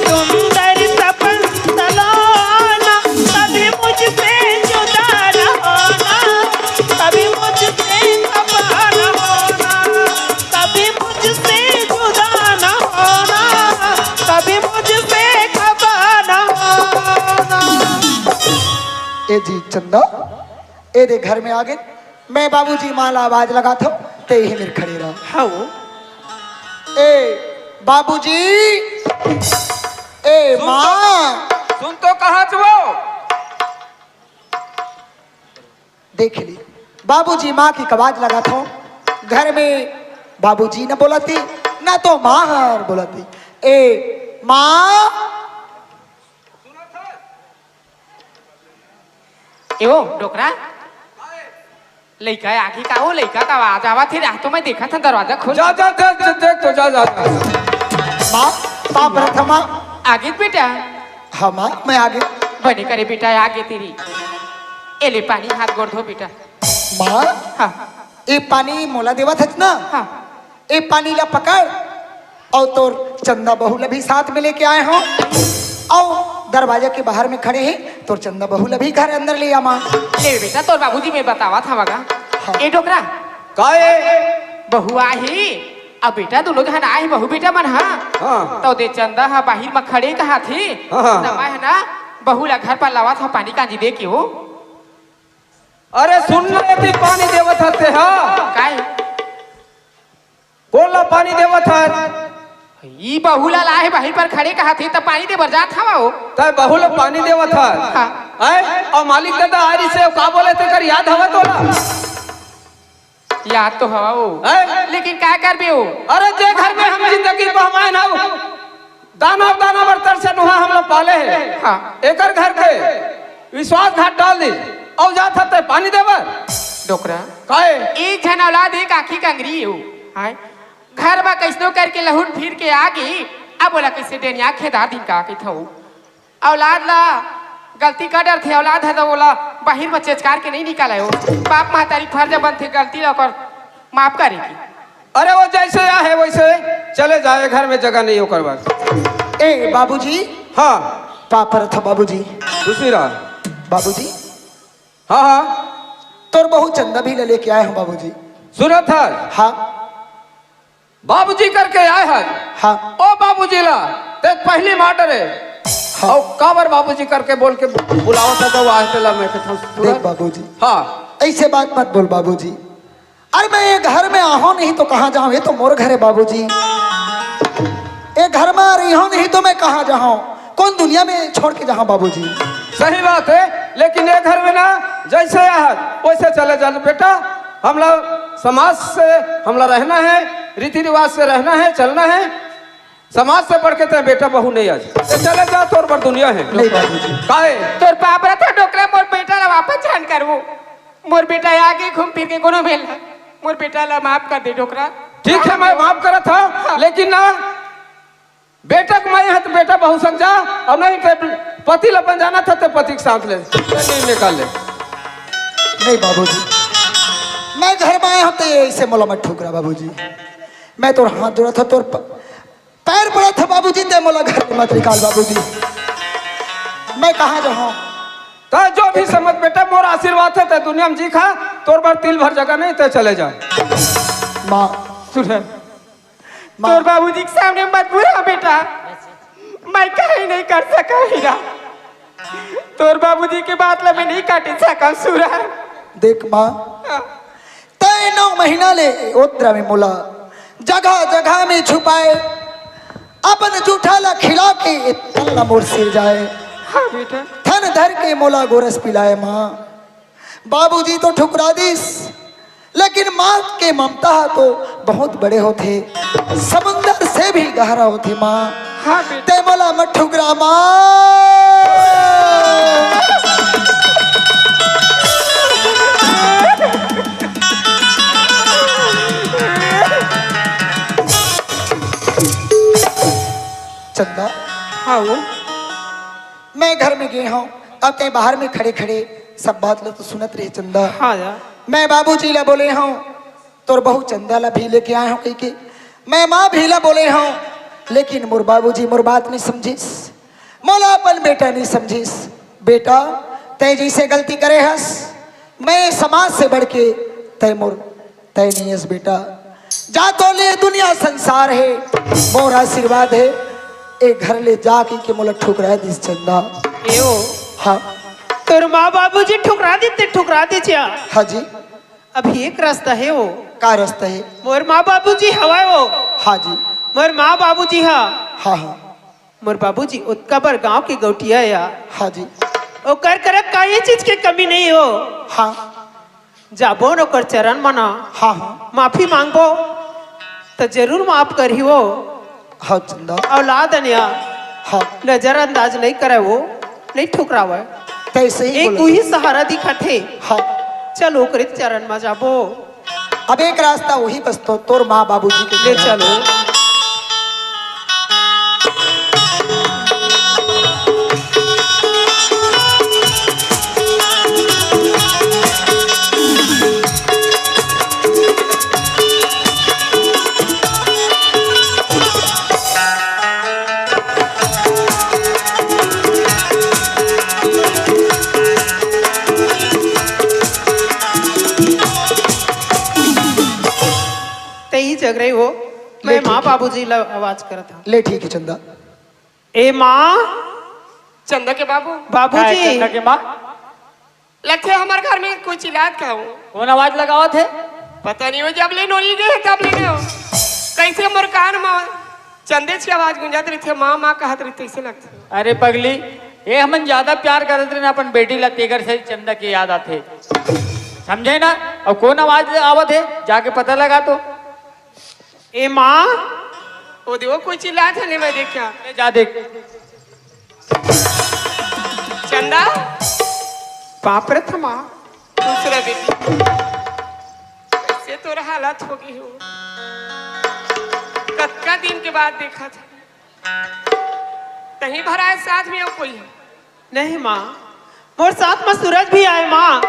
सुंदर सपन सलोना। कभी मुझसे जुदा न होना, कभी मुझसे खफा न होना, कभी मुझसे जुदा न होना, कभी मुझसे खफा न होना। ए जी चंदा, ए दे घर में आ गए। मैं बाबूजी माँ ला आवाज लगात हूँ, ते ही मेर खड़े रहो। हाँ वो। ए बाबूजी, ए सुन तो, माँ। सुन तो कहा वो। देख ली, बाबूजी माँ की आवाज लगात हूँ। घर में बाबूजी न बोलती, ना तो माँ हर बोलती। ए माँ। ए ओ डोकरा, लइका आगे का हो, लइका का आवाज आवत हे, राह तो मैं देखत हन दरवाजा खोल। जा, जा, जा, जा, देख तो जा, जा, जा। माँ, पाप रथ माँ। आगे बेटा। हाँ माँ, मैं आगे। बने करे बेटा, आगे तेरी। ए ले पानी, हाथ गोड़ धो बेटा। माँ, हाँ। ए पानी मोला देवत हच ना? हाँ। ए पानी ला पकड़, अउ तोर चंदा बहू ला भी साथ में लेके आए हों, अउ दरवाजा के बाहर में खड़े हे, तोर चंदा बहू ला भी घर अंदर ले आ माँ। ले बेटा, तोर बाबूजी मैं बतावत हवं गा। हाँ। ए डोकरा। का ए? बहू आही, अब बेटा दुनों झन आए हे, बहू बेटा मन, हाँ। हाँ। त दे चंदा ह बाहिर म खड़े कहाथे। हाँ, हाँ। त मैं ह ना बहू ला घर पर लावत हवं, पानी कांजी दे के हो। अरे सुन ना, एती पानी देवत हस ते हा। काय? कोन ला पानी देवत हस? ई बहू ला लाए बाहिर पर खड़े कहाथे, त पानी दे बर जात हवं ओ। तैं बहू ला पानी देवत हस? हाँ। आय, अउ मालिक ददा आरिस हे, का बोले तेकर याद हवय तोला? याद तो हवय ओ। हैं? लेकिन का करबे ओ? अरे जे घर में हम जिंदगी बहमाए ना, दाना दाना बर तरसे नोहा हमला पाले हे। हाँ। एकर घर के विश्वासघात डाल दिस। अउ जात हस तैं पानी दे बर। डोकरा। काय? एक झन औलाद, एक आँखी कंगरी हो। हाय। घर म कइसनो करके लहुट फिर के आ गे, अब ओला कइसे डेनिया खेदा दिन का कहिथव। औलाद ला गलती कर डरथे, औलाद ह त ओला बाहिर म चेचकार के नइ निकालय हो। बाप महतारी फर्ज बनथे गलती ला ओकर माफ करे के। अरे वो जइसे आहे वइसे चले जाए, घर में जगह नहीं ओकर बर। ए बाबूजी। हाँ। पाप रथ बाबूजी। खुशी रह। बाबूजी। हाँ, हाँ। तोर बहू चंदा भी ला लेके आए हों बाबूजी। सुनत हस? हाँ। बाबूजी करके आए हस। हाँ। ओ बाबूजी ला, तैं पहिली मार डरे। हाँ। अउ काबर बाबूजी करके बोल के बुलावत हस, त वो आहे तेला मैं कहिथंव, सुन। देख बाबूजी। हाँ। अइसे बात मत बोल बाबूजी। अरे मैं ये घर में आहों नहीं तो कहाँ जाहों? ये तो मोर घर हे बाबूजी। ये घर में रहिहों नहीं तो मैं कहाँ जाहों? कोन दुनिया में छोड़ के जाहों बाबूजी? सही बात हे, लेकिन ये घर में ना जइसे आहस वइसे चले जा बेटा। हमला समाज से हमला रहना हे, रीति रिवाज से रहना हे, चलना हे। समाज से बढ़ के तैं बेटा बहू नइ हस। तैं चले जा, तोर बर दुनिया हे। नहीं बाबूजी। काहे? तोर पाप रथे डोकरा, मोर बेटा ला वापस झन करवो। मोर बेटा आगे घूम फिर के कोनो मेल ना। मोर बेटा ला माफ कर दे डोकरा। ठीक हे, मैं माफ करत हंव, लेकिन ना बेटा के माई हे त बेटा बहू संग जा, अउ नहीं त पति ला बन जाना था त पति के साथ ले, नहीं निकाल ले। नहीं बाबूजी, मैं घर में आए हों त ये अइसे मोला मत ठुकरा बाबूजी। मैं तोर हाथ जोड़त हंव, तोर प-, पैर पड़त हंव बाबूजी, तैं मोला घर ले मत निकाल बाबूजी। मैं कहाँ जाहों? तैं जो भी समझ बेटा, मोर आशीर्वाद हे, तैं दुनिया में जी खा, तोर बर तिल भर जगह नहीं, तैं चले जा। माँ। सुन। माँ। तोर बाबूजी के सामने मत बुला बेटा, मैं कहीं नहीं कर सका हीरा। तोर बाबूजी के बात ला मैं नहीं काटे सका सूरा। देख माँ, हाँ। तैं नौ महीना ले ओतरा में मोला जगह जगह में छुपाए, अपन जूठा ला खिला के तन ला मोर सिर जाए। हाँ बेटा। थन धर के मोला गोरस पिलाए माँ। बाबूजी तो ठुकरा दिस, लेकिन माँ के ममता तो बहुत बड़े होथे, समुंदर से भी गहरा होथे माँ। हाँ बेटा। तैं मोला मत ठुकरा माँ। चंदा। हाँ वो। मैं घर में गे हों, अब तैं बाहर में खड़े खड़े सब बात ला तो सुनत रहे चंदा। हाँ यार। मैं बाबूजी ला बोले हों, तोर बहू चंदा ला भी लेके आए हों कहिके। मैं माँ भी ला बोले हों, लेकिन मोर बाबूजी मोर बात नहीं समझिस, मोला अपन बेटा नहीं समझिस। बेटा, तैं जइसे गलती करे हस, मैं समाज से बढ़ के तैं मोर तैं नहीं हस बेटा, जा तोर ले दुनिया संसार हे, मोर आशीर्वाद हे, ए घर ले जा कहिके मोला ठुकरा दिस चंदा। ए ओ, हाँ। तोर माँ बाबूजी ठुकरा दिस ते ठुकरा दिस या। हाँ जी। अभी एक रस्ता हे ओ। का रस्ता हे? मोर माँ बाबूजी हवय ओ। हाँ जी। मोर माँ बाबूजी हा। हाँ, हाँ। मोर बाबूजी ओतका बर गांव के गौटिया या। हाँ जी। ओकर करा काई चीज के कमी नहीं हो। हाँ। जाबो न ओकर चरण मना। हाँ, हाँ। माफी मांगबो, त जरूर माफ करही वो। हाँ, चंदा। औलाद अनिया। हाँ। नजरअंदाज नहीं करे वो, नहीं ठुकरावे। तैसे ही एक बोले। उही सहारा दिखत हे। हाँ। चल, ओकरे चरण म जाबो। अब एक रास्ता उही बचथे, तोर माँ बाबूजी के ले घर। चलो। रही हो। मैं ले, माँ ठीक है। बाबूजी ला आवाज करत हूँ। ले, ठीक है चंदा। ए माँ। चंदा के बाबू। बाबूजी। काय चंदा के माँ? लगथे हमर घर में कोई चिल्लात का हो। कौन आवाज लगावत है? पता नहीं हो, जब ले नोनी गए हैं तब ले हो। कैसे मोर कान में चंदे की आवाज गूंजत रहिथे, माँ माँ कहत रहिथे, ऐसे लगथे। अरे पगली, ये हमन ज्यादा प्यार करत रहे ना अपन बेटी ला, तेकर से चंदा की याद आथे, समझे ना? और कौन आवाज आवत है, जाके पता लगा तो। ए माँ। ओ दे, वो कोई चिल्लात है, ले मैं देख क्या। ले जा देख। चंदा। बाप रे थमा। दूसरा बेटी। कैसे तोर हालत हो गई हो? कतका दिन के बाद देखा था। तहीं भरा है साथ में और कोई है? नहीं माँ, मोर साथ में सूरज भी आए माँ,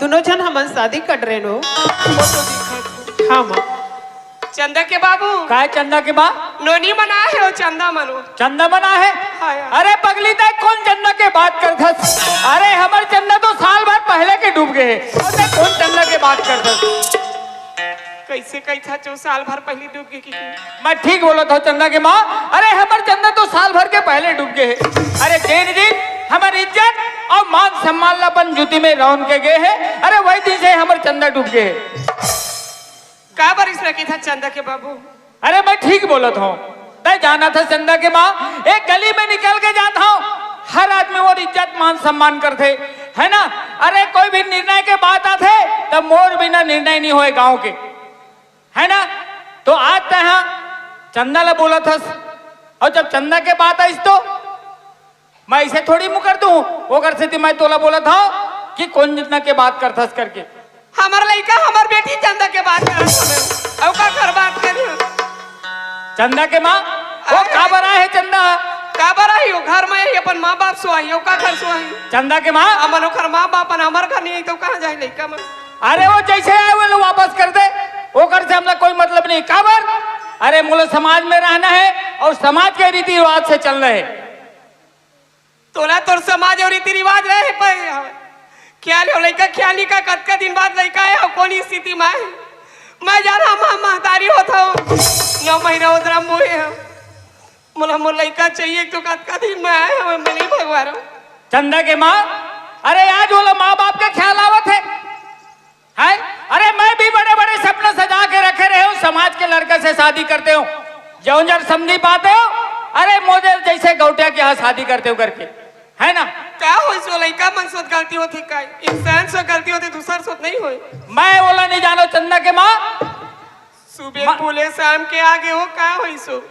दोनों झन हमन शादी कर रहे नो। वो तो दिखत है। हाँ माँ। चंदा के बाबू। काय चंदा के माँ? नोनी मना है वो चंदा मनो। चंदा मना है? हाँ यार। अरे पगली, तय कौन चंदा के बात करथस? अरे हमर चंदा तो साल भर पहले के डूब गए है। अरे कौन चंदा के बात करथस? कैसे कैसा जो साल भर पहले डूब गए कि मैं ठीक बोलत हूँ चंदा के माँ। अरे हमर चंदा तो साल भर के पहले डूब गए है। अरे जेन दिन हमर इज्जत और मान सम्मान ला अपन जूती में रौन के गए है, अरे वही दिन से हमर चंदा डूब गए है। का बारिश रखी था चंदा के बाबू? अरे मैं ठीक बोलत हूँ, तय जाना था चंदा के माँ, एक गली में निकल के जात हूँ, हर आदमी वो इज्जत मान सम्मान करथे, है ना? अरे कोई भी निर्णय के बात आथे तब मोर बिना निर्णय नहीं होए गांव के, है ना? तो आज तय हाँ चंदा ला बोलत हस, और जब चंदा के बात आइस तो मैं ऐसे थोड़ी मुकर दूं। ओकर सेती मैं तोला बोलत हूँ कि कौन चंदा के बात करथस करके। हमर लइका, हमर बेटी चंदा के बात करत हवे। अउ का कर बात करी? चंदा के माँ, वो अरे। काबर आए है चंदा? काबर आई हो? घर में ही अपन माँ बाप सो आई हो, का घर सो आई? चंदा के माँ। हमन ओकर माँ बाप, अपन हमर घर नहीं आई तो कहाँ जाए लइका मन? अरे वो जैसे आए वो लोग वापस कर दे, ओकर से हमला कोई मतलब नहीं। काबर? अरे मोला समाज में रहना है और समाज के रीति रिवाज से चलना है। तोला तोर समाज और रीति रिवाज रहे पाए हवे। ख्याल हो लइका, ख्याल नहीं का, कतका दिन बाद लइका आए हो, कौन स्थिति में आए? मैं जाना माँ महतारी होत हो, नौ महीना उधर मोए हो। मोला मोर लइका चाहिए तो कतका दिन में आए हवे, मैं नहीं भगवा रहा हूँ। चंदा के माँ, अरे आज वाला माँ बाप के ख्याल आवत है। हैं? अरे मैं भी बड़े बड़े सपना सजा के रखे रहे हूँ, समाज के लड़के से शादी करते हूँ, जौन जब समझी पाते हो, अरे मुझे जैसे गौटिया के यहाँ शादी करते हो करके, है ना? का होई सो लइका मन सोत गलती होती का? इंसान सोत गलती होती, दूसर सोत नहीं होई। मैं बोला नहीं जानो चंदा के माँ। सुबह मा- फूले शाम के आगे हो, का होई सो?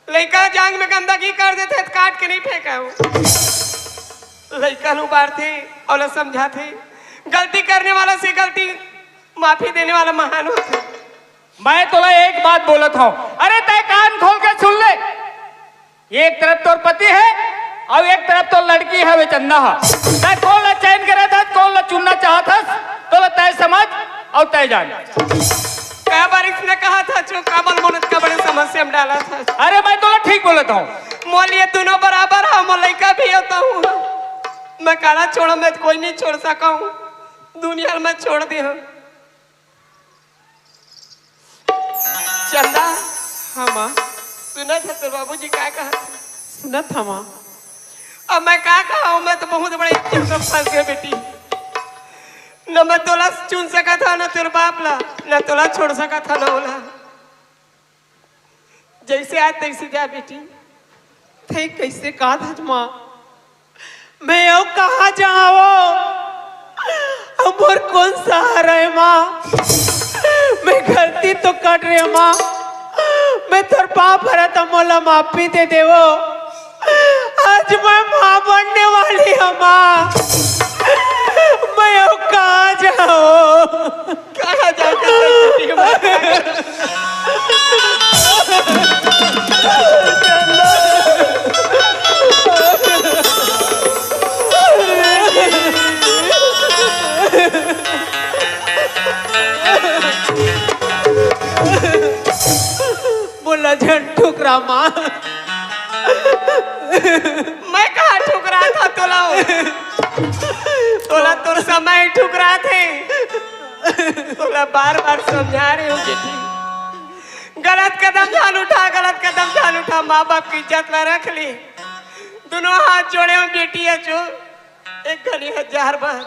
लइका जांग में गंदगी कर देथे त काट के नहीं फेंका हो। लइका नु बाढ़थे, ओला समझाथे। गलती करने वाला से गलती माफी देने वाला महान होथे। मैं तोला एक बात बोलत हूँ, अरे तय कान खोल के सुन ले। एक तरफ तोर पति है और एक तरफ तोर लड़की है, वे चंदा है। तय कौन ला चयन करे था, कौन ला चुनना चाहत हस, तोला तय समझ और तय जान। कै बार इसने कहा था, जो काबल मोनत का बड़े समस्या में डाला था। अरे मैं तोला ठीक बोलत हूँ। मोल ये दोनों बराबर है, मोर लइका भी होता हूँ। मैं काला छोड़ा, मैं तो कोई नहीं छोड़ सका हूँ, दुनिया में छोड़ दे हूँ। चंदा। हाँ माँ। सुनत है तोर बाबूजी का कहा? सुनत है माँ। अब मैं का कहा हूँ, मैं तो बहुत बड़े चक्कर में फंस गए बेटी। न मैं तोला चुन सका था, न तोर बाप ला, न तोला छोड़ सका था, न ओला। जैसे आए तैसे जा बेटी। थे कैसे का धज माँ? मैं अउ कहाँ जाओ? अब मोर कौन सहारा है माँ? मैं गलती तो कर रहे माँ, मैं तोर पाँव परत हँव, मोला माफी दे देवो। आज मैं माँ बनने वाली हूँ माँ, मैं अउ कहाँ जाओ? कहाँ जाके सही में? मोला झन ठुकरा माँ। मैं कहाँ ठुकरा था तोला? तोला तोर समय ठुकरा थे। तोला बार बार समझा रहे हो बेटी, गलत कदम झन उठा, गलत कदम झन उठा, माँ बाप के इज्जत ला रख ले। दुनों हाथ जोड़े हँव बेटी, अचू एक घनी हजार बार।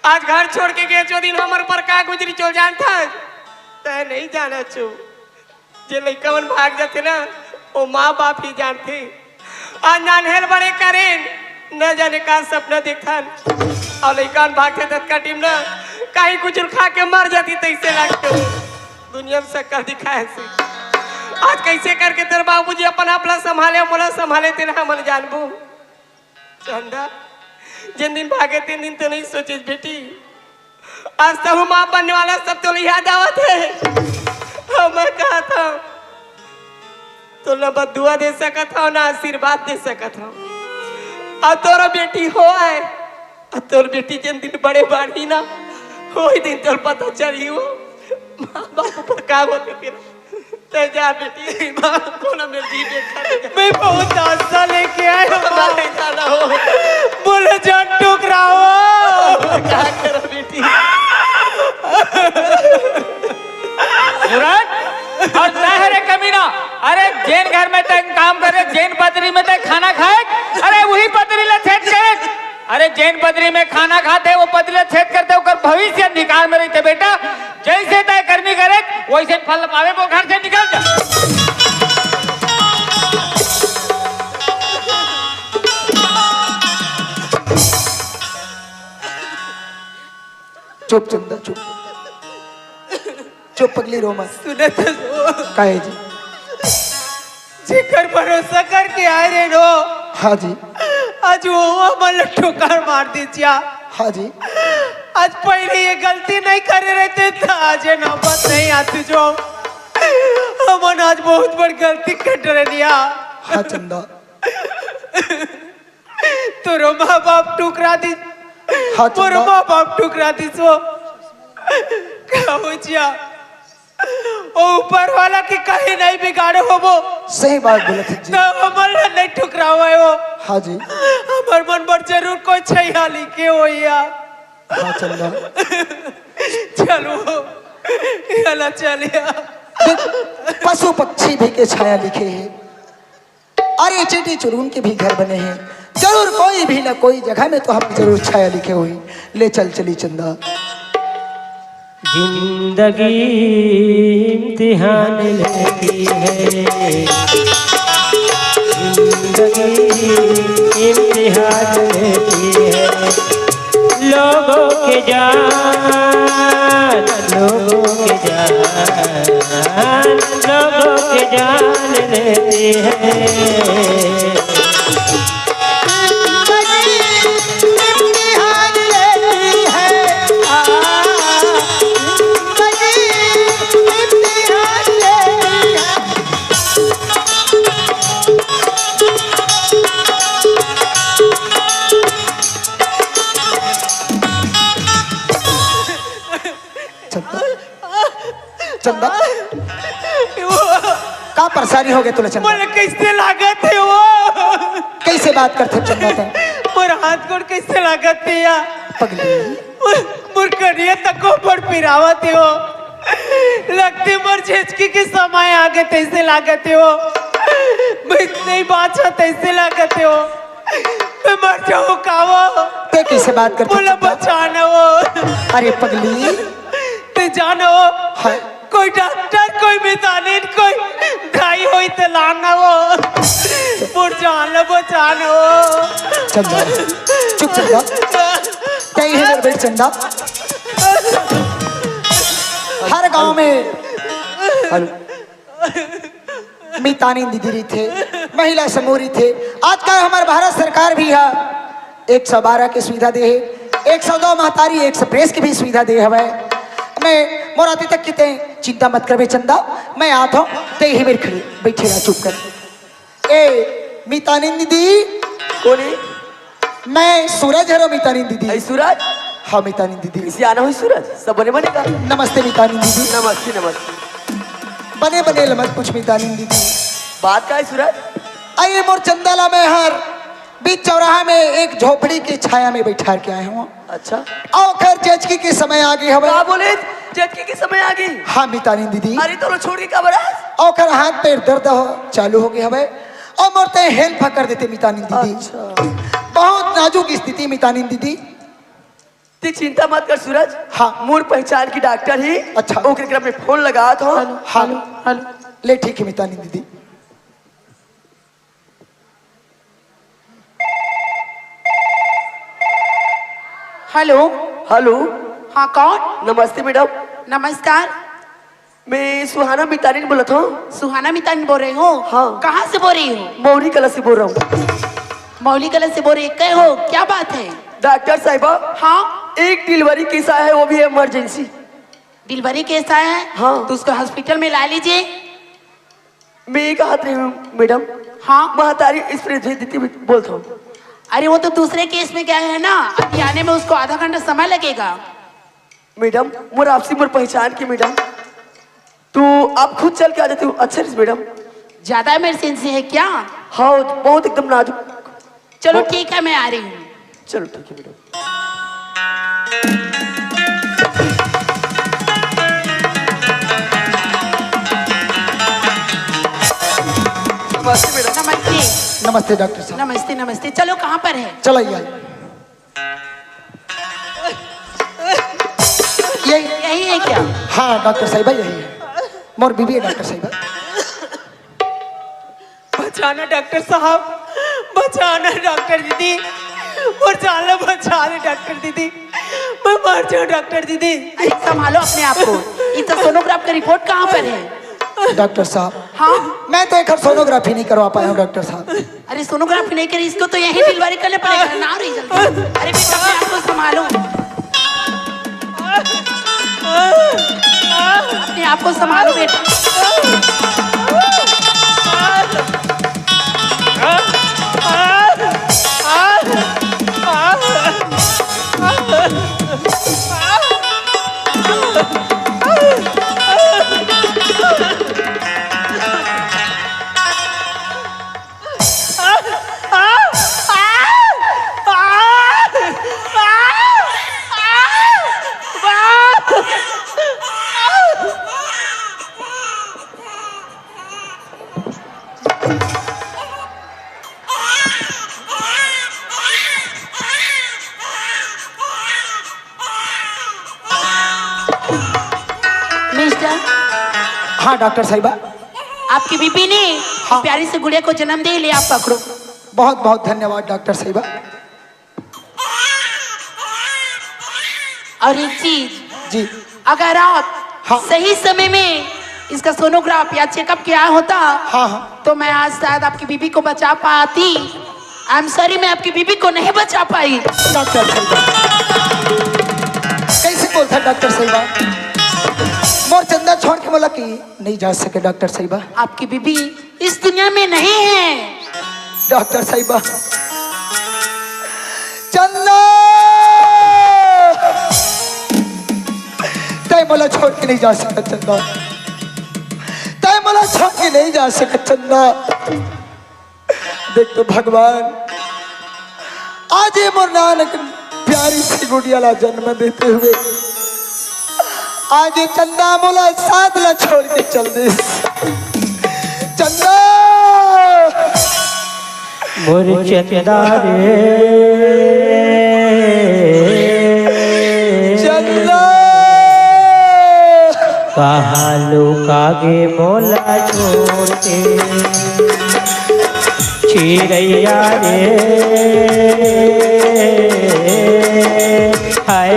आज घर छोड़ के गेच ओ दिन हमर ऊपर का गुजरिस ओ जानथस? तैं नइ जानस अचू। जे लइका मन भाग जाथे ना, ओ माँ बाप ही जानथे। आज नान्हे ले बड़े करेन, न जाने का सपना देखथन। अउ लइका मन भागथे ततका टेम ना, कहीं कुछ खा के मर जाती तइसे लागथे। दुनिया म शक्ल दिखाए से। आज कइसे करके तोर बाबूजी अपन आप ला संभाले, मोला संभाले, तेन हमन जानबो। चंदा, जेन दिन भागे तेन दिन तो नइ सोचिस बेटी, आज तहूँ माँ बनने वाला सब तोला याद आवत हे। अउ मैं कहत हँव, तोला बद्दुआ दे सकत हँव, ना आशीर्वाद दे सकत हँव। अउ तोर बेटी होवय, अउ तोर बेटी जेन दिन बड़े बाढ़ही ना, ओही दिन तोला पता चलही ओ माँ बाप ऊपर का होथे तेला। तैं जा बेटी, माँ, कोनो मेर जी देखा दे। मैं बहुत आशा लेके आए हँव, माँ। ले जाना हो। मोला झन ठुकरावव। का करँव बेटी? सूरज, अउ तैं हरे कमीना, अरे जेन घर में तैं काम करे, जेन पतरी में तैं खाना खाए, अरे उही पतरी ला छेद करे। अरे जेन पतरी में खाना खाथे, ओ पतरी ला छेद करथे, ओकर भविष्य अंधकार में रहिथे बेटा। जइसे तैं करनी करे, वइसे फल पावे, वो घर से निकल जा। चुप चंदा, चुप। चुप पगली, रो मत। सुनत हस ओ? काहे जी? जेकर भरोसा करके आए रहेन ओ। हाँ जी। आज ओ हमन ला ठोकर मार दिस या। हाँ जी। आज पहले ये गलती नहीं करे रहते त आज ये नौबत नहीं आतिस ओ। हमन आज बहुत बड़ गलती कर डरेन या। हाँ चंदा। तोरो माँ बाप ठुकरा दिस। हाँ, मोर चंदा। माँ बाप ठुकरा दिस ओ। का हो जिया? ओ ऊपर वाला के कहीं नहीं बिगाड़े होबो। सही बात बोलत हे जी। त हमन ला नहीं ठुकरावय ओ। हाँ जी। हमर मन बर जरूर कोई छाया लिखे होही या। हाँ, चंदा। चलो, ये ला चल या। देख, पशु पक्षी भी के छाया लिखे हे। अरे, चिटी चुरुंग के भी घर बने हे, जरूर कोई भी ना कोई जगह में तो हम जरूर छाया लिखे होही। ले चल चली चंदा। जिंदगी इम्तिहान लेती है, जिंदगी इम्तिहान लेती है। लोगों के जान, लोगों के जान, लोगों के जान लेती है। जिंदगी इम्तिहान लेती है, आ, जिंदगी इम्तिहान लेती है। चंदा, चंदा, वो का परेशानी हो गे तोला चंदा? मोला कइसे लागत हे वो? कइसे बात करथे चंदा तैं? मोर हाथ गोड़ कइसे लागत हे या? पगली। मोर, मोर करिया तको बड़ पिरावत हे वो। लगथे मोर झेचकी के समय आगे तइसे लागत हे वो। मैं नहीं बाँचँव तइसे लागत हे वो। मैं मर जाहूँ का वो? तैं कइसे बात करथे मोला चंदा? बचा ना वो। अरे पगली। तैं जान ओ, हाँ। कोई डॉक्टर, कोई मितानिन, कोई दाई होही त लान ना वो। मोर जान ला बचा ना वो। चंदा, चुप चंदा। तैं इही मेर बइठ चंदा। हर गांव में, हर मितानिन दीदी रहिथे, महिला समूह रहिथे। आजकल हमर भारत सरकार भी ह एक सौ बारह के सुविधा दे हे, एक सौ दो महतारी एक्सप्रेस के भी सुविधा दे हवय। मैं मोर आती तक किते चिंता मत करबे चंदा, मैं आत हूँ, तैं इही मेर खड़ी बइठे रह, चुप कर। ए मितानिन दीदी। कोन ए? मैं सूरज हरो मितानिन दीदी। ए सूरज? हाँ मितानिन दीदी। कइसे आना होही सूरज? सब बने बने का? नमस्ते मितानिन दीदी। नमस्ते, नमस्ते। बने बने ल मत पूछ मितानिन दीदी। बात का हे सूरज? अरे मोर चंदा ला मैं हर बीच चौराहा में एक झोपड़ी के छाया में बइठार के आए हँव। अच्छा। अउ ओकर जेचकी के समय आगे हवय। का बोले? जतके के समय आ गई। हाँ मितानिन दीदी। अरे तो छोड़ के का बड़ा? ओकर हाथ पैर दर्द हो चालू हो गए हवे, अउ मोर ते हेल्प कर देते मितानिन दीदी। अच्छा। बहुत नाजुक स्थिति मितानिन दीदी। ते चिंता मत कर सूरज। हाँ। मोर पहचान की डॉक्टर ही। अच्छा। ओकरे करा में फोन लगात हो। हेलो, हाँ। Hello, hello. ले ठीक है मितानिन दीदी। हेलो। हेलो। हाँ, कौन? नमस्ते मैडम। नमस्कार। मैं सुहाना मितानिन बोलत हूँ। सुहाना मितानिन बोल रहे हो? हाँ। कहाँ से बोल रही हो? मौली कला से बोल रहा हूँ। मौली कला से बोल रही हो? कहे हो, क्या बात है? डॉक्टर साहिबा। हाँ। एक डिलीवरी केस आया है, वो भी इमरजेंसी। डिलीवरी केस आया है? हाँ। तो उसको हॉस्पिटल में ला लीजिए। मैं ये कहत रही हूँ मैडम। हाँ। महतारी एक्सप्रेस भेज देती, बोलता हूँ। अरे वो तो दूसरे केस में गया है ना, अभी आने में उसको आधा घंटा समय लगेगा। मैडम, मोर आपसी मोर पहचान की मैडम, तो आप खुद चल के आ जाती हो। अच्छा रही मैडम। ज्यादा इमरजेंसी है क्या? हाँ, बहुत एकदम नाजुक। चलो ठीक है, मैं आ रही हूँ। चलो ठीक है मैडम। नमस्ते मैडम। नमस्ते। नमस्ते डॉक्टर साहब। नमस्ते, नमस्ते। चलो, कहाँ पर है? चला आई। यही यही है क्या? हाँ डॉक्टर साहिबा, यही है। मोर बीबी है डॉक्टर साहिबा। बचाना डॉक्टर साहब, बचाना डॉक्टर दीदी, मोर जान ला बचा ले डॉक्टर दीदी, मैं मर जाऊँ डॉक्टर दीदी। अरे संभालो अपने आप को। इतना सोनोग्राफ का रिपोर्ट कहाँ पर है? डॉक्टर साहब। हाँ? मैं तो एक सोनोग्राफी नहीं करवा पाया हूँ डॉक्टर साहब। अरे सोनोग्राफी नहीं करी, इसको तो यहीं डिलीवरी करने पड़ेगा ना। रही जल्दी। अरे बेटा, अपने आप को संभालो। अपने आप को संभालो बेटा। मिस्टर। हाँ डॉक्टर साहिबा। आपकी बीबी ने हाँ। प्यारी से गुड़िया को जन्म दे लिया, आप पकड़ो। बहुत बहुत धन्यवाद डॉक्टर साहिबा। और एक चीज, जी। अगर आप हाँ। सही समय में इसका सोनोग्राफ या चेकअप किया होता, हाँ, हाँ। तो मैं आज शायद आपकी बीबी को बचा पाती। आई एम सॉरी, मैं आपकी बीबी को नहीं बचा पाई। डॉक्टर साहिबा, कैसे बोलता डॉक्टर साहिबा? मोर चंदा छोड़ के मोला कि नहीं जा सके डॉक्टर साहिबा। आपकी बीबी इस दुनिया में नहीं है। डॉक्टर साहिबा, चंदा, तय मोला छोड़ के नहीं जा सकत चंदा, तय मोला छोड़ के नहीं जा सकत चंदा। देख तो भगवान, आज ये मोर नानक प्यारी सी गुड़िया ला जन्म देते हुए आज ये चंदा मोला साथ ला छोड़ के चल दे। चंदा, मोर चंदा रे। चंदा। कहाँ लुका गे मोला छोड़ के चिरैया रे, हाय,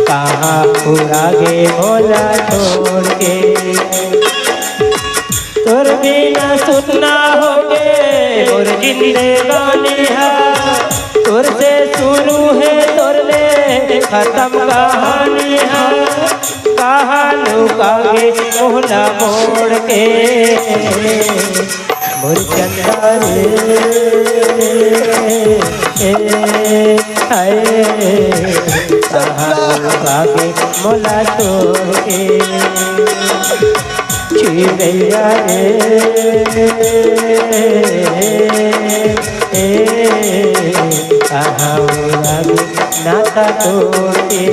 कहाँ उड़ा गे मोला छोड़ के। तोर बिना सुन्ना होगे मोर जिंदगानी हा, तोर से शुरू हे तोर ले खत्म कहानी हा। कहाँ लुका गे मोला मोड़ के मोर चंदा रे, हाय, कहाँ लुका गे मोला तोड़ के चिरैया रे। कहाँ वो लागे नाता तोर के।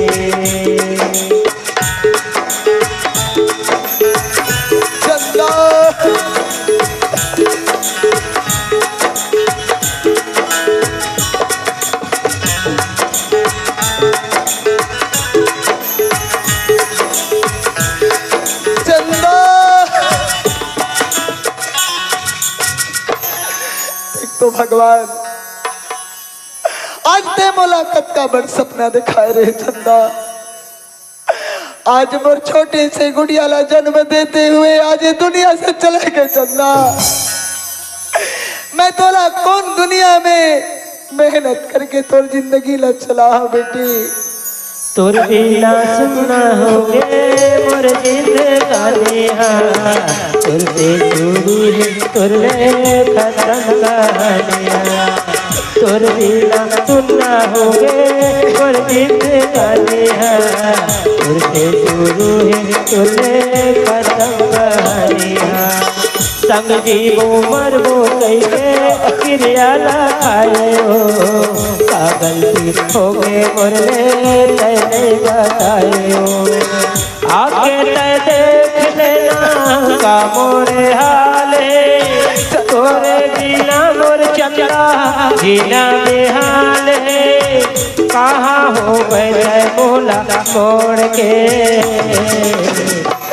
चंदा। चंदा। एक तो भगवान, आज ते मोला कतका बड़ सपना दिखाए रहे चंदा। आज मोर छोटे से गुड़िया ला जन्म देते हुए आज ये दुनिया से चले गए चंदा। मैं तोला कौन दुनिया में मेहनत करके तोर जिंदगी ला चलाहा बेटी। तोर बिना सुन्ना होगे मोर जिंदगानी हा, तोर से शुरू हे तोर ले खतम कहानी हा। तोर बिना सुन्ना होगे मोर जिंदगानी हा, तोर से शुरू हे तोर ले खतम कहानी हा। संग जीवो मरबो कहिके किरिया ला खाए हो, का गलती होगे मोर ले तै नहीं बताए हो। आके तै देख लेना का मोरे हाल हे, तोरे बिना मोर चंदा जीना बेहाल हे। कहाँ हो गए तै मोला छोड़ के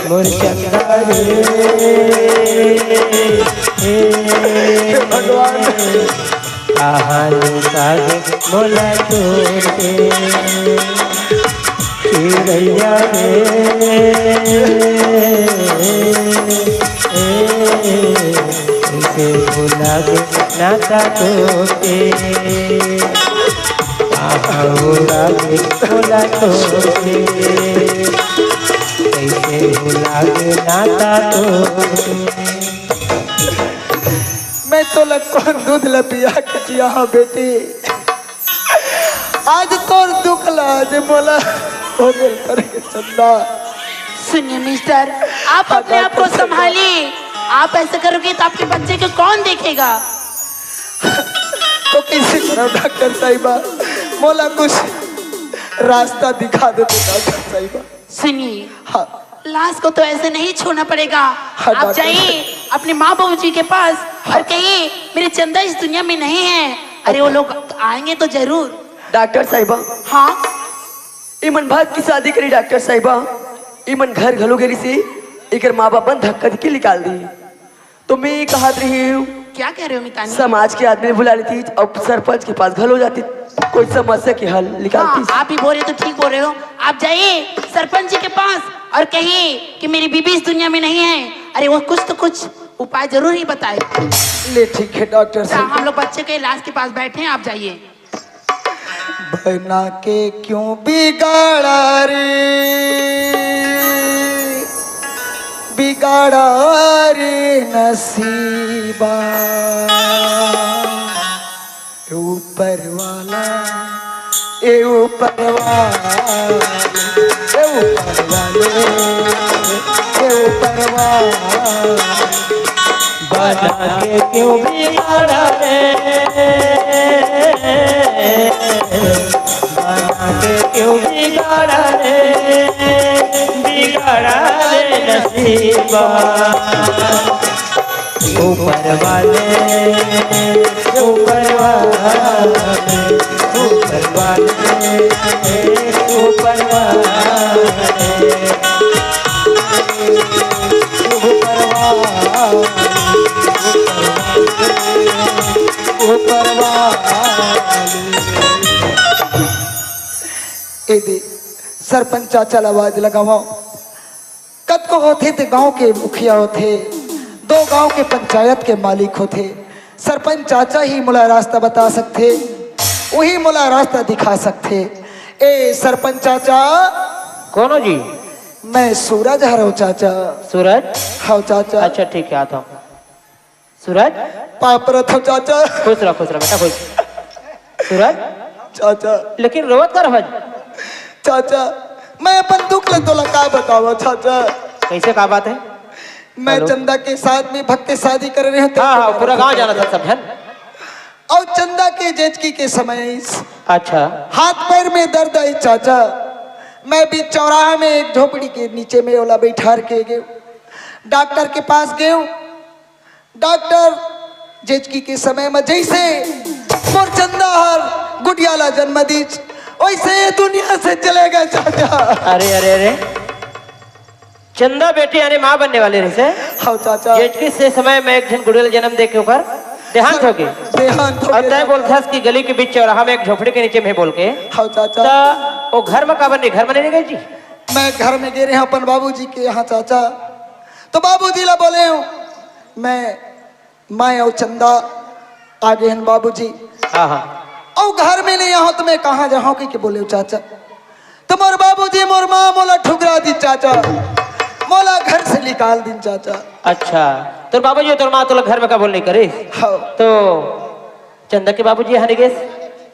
मोर चंदा रे। हे भगवान। कहाँ लुका गे मोला छोड़ के चिड़ैया रे। कैसे भुला गे नाता तोर के। कहाँ भुला गे मोला छोड़ के। कैसे भुला गे नाता तोर के। मैं तोला कौन दूध ला पिया के जिया हूँ बेटी। आज तोर दुख ला आज मोला हो गेल करे चंदा। सुनिए मिस्टर, आप अपने आप को संभालिए। आप ऐसा करोगे तो आपके बच्चे को कौन देखेगा? तो कैसे करो डॉक्टर साहिबा, मोला कुछ रास्ता दिखा दे तो डॉक्टर साहिबा। सुनिए, हाँ। लाश को तो ऐसे नहीं छूना पड़ेगा। हाँ, आप डॉक्टर जाइए साहब। अपने माँ बाबू जी के पास और कहिए, मेरे चंदा इस दुनिया में नहीं है। अरे, वो लोग आएंगे तो जरूर। डॉक्टर साहिबा। हाँ। इमन भाग की शादी करी डॉक्टर साहिबा, इमन घर घलो गेली से, एकर माँ बाप मन धक्का देके निकाल दी। तो मैं ये कहत रही हूँ, क्या कह रहे हो मितानी? समाज के आदमी बुला लेती और सरपंच के पास घलो जाती, कोई समस्या के हल निकालती। हाँ, आप भी बोल रहे हो तो ठीक बोल रहे हो। आप जाइए सरपंच जी के पास और कहिए कि मेरी बीबी इस दुनिया में नहीं है। अरे, वो कुछ तो कुछ उपाय जरूर ही बताए। ले ठीक है डॉक्टर साहब। हम लोग बच्चे के लाश के पास बैठे हैं, आप जाइए। बना के क्यों बिगाड़ा रे, बिगाड़ा रे नसीबा। ऊपर वाला, ए ऊपर वाला, ए ऊपर वाले, ए ऊपर वाले। बना के क्यों बिगाड़ा रे, बना के क्यों बिगाड़ा रे, बिगाड़ा रे नसीबा। ऊपर वाले, ऊपर वाले, ऊपर वाले, ऊपर वाले, ऊपर वाले, ऊपर वाले। ए दे, सरपंच चाचा ला आवाज लगावा। कतको होथे ते गांव के मुखिया होथे, दो गांव के पंचायत के मालिक होथे। सरपंच चाचा ही मोला रास्ता बता सकथे, वही मोला रास्ता दिखा सकथे। ए सरपंच चाचा। कौन हो जी? मैं सूरज हरव चाचा। सूरज? हव चाचा। अच्छा ठीक है, आता हूँ। सूरज? पाँव परत हव चाचा। खुश रह, खुश रह बेटा, खुश। सूरज? चाचा। लेकिन रोवत का रहत? चाचा, मैं अपन दुख ला तोला का बतावा चाचा। कैसे, का बात है? मैं चंदा के साथ में भग के शादी करे रहे हूँ। हाँ, हाँ, पूरा गाँव जानत हे सब झन। अउ चंदा के जेचकी के समय आइस। अच्छा। हाथ पैर में दर्द आई चाचा, मैं बीच चौराहा में एक झोपड़ी के नीचे में ओला बैठार के गेंव। डॉक्टर के पास गेंव। डॉक्टर जेचकी के समय में जैसे मोर चंदा हर गुड़िया ला जन्म दीस, वैसे ये दुनिया से चले गे चाचा। अरे, अरे, अरे, चंदा बेटी यानी माँ बनने वाली रहिसे। हव चाचा। जेचकी से समय में एक झन गुड़िया ला जन्म दे के ओकर देहांत हो गे। देहांत हो अउ गे तैं चाचा। बोलथस कि गली के बीच चौराहा में एक झोपड़ी के नीचे में बोल के। हव चाचा। त ओ घर में काबर नहीं, घर में नहीं गे जी? मैं घर में गे रहेंव अपन बाबूजी के यहाँ चाचा, तो बाबूजी ला बोलेंव, मैं मैं अउ चंदा आ गे हन बाबूजी। हाँ, हाँ। अउ घर में नहीं आहव त मैं कहाँ जाहूँ कहिके बोलेंव चाचा। त मोर बाबूजी, मोर माँ मोला ठुकरा दीस चाचा, मोला घर से निकाल दीस चाचा। अच्छा, तोर बाबूजी अउ तोर माँ तोला घर में कबूल नहीं करिस? हव। तो चंदा के बाबूजी यहाँ नहीं गेस?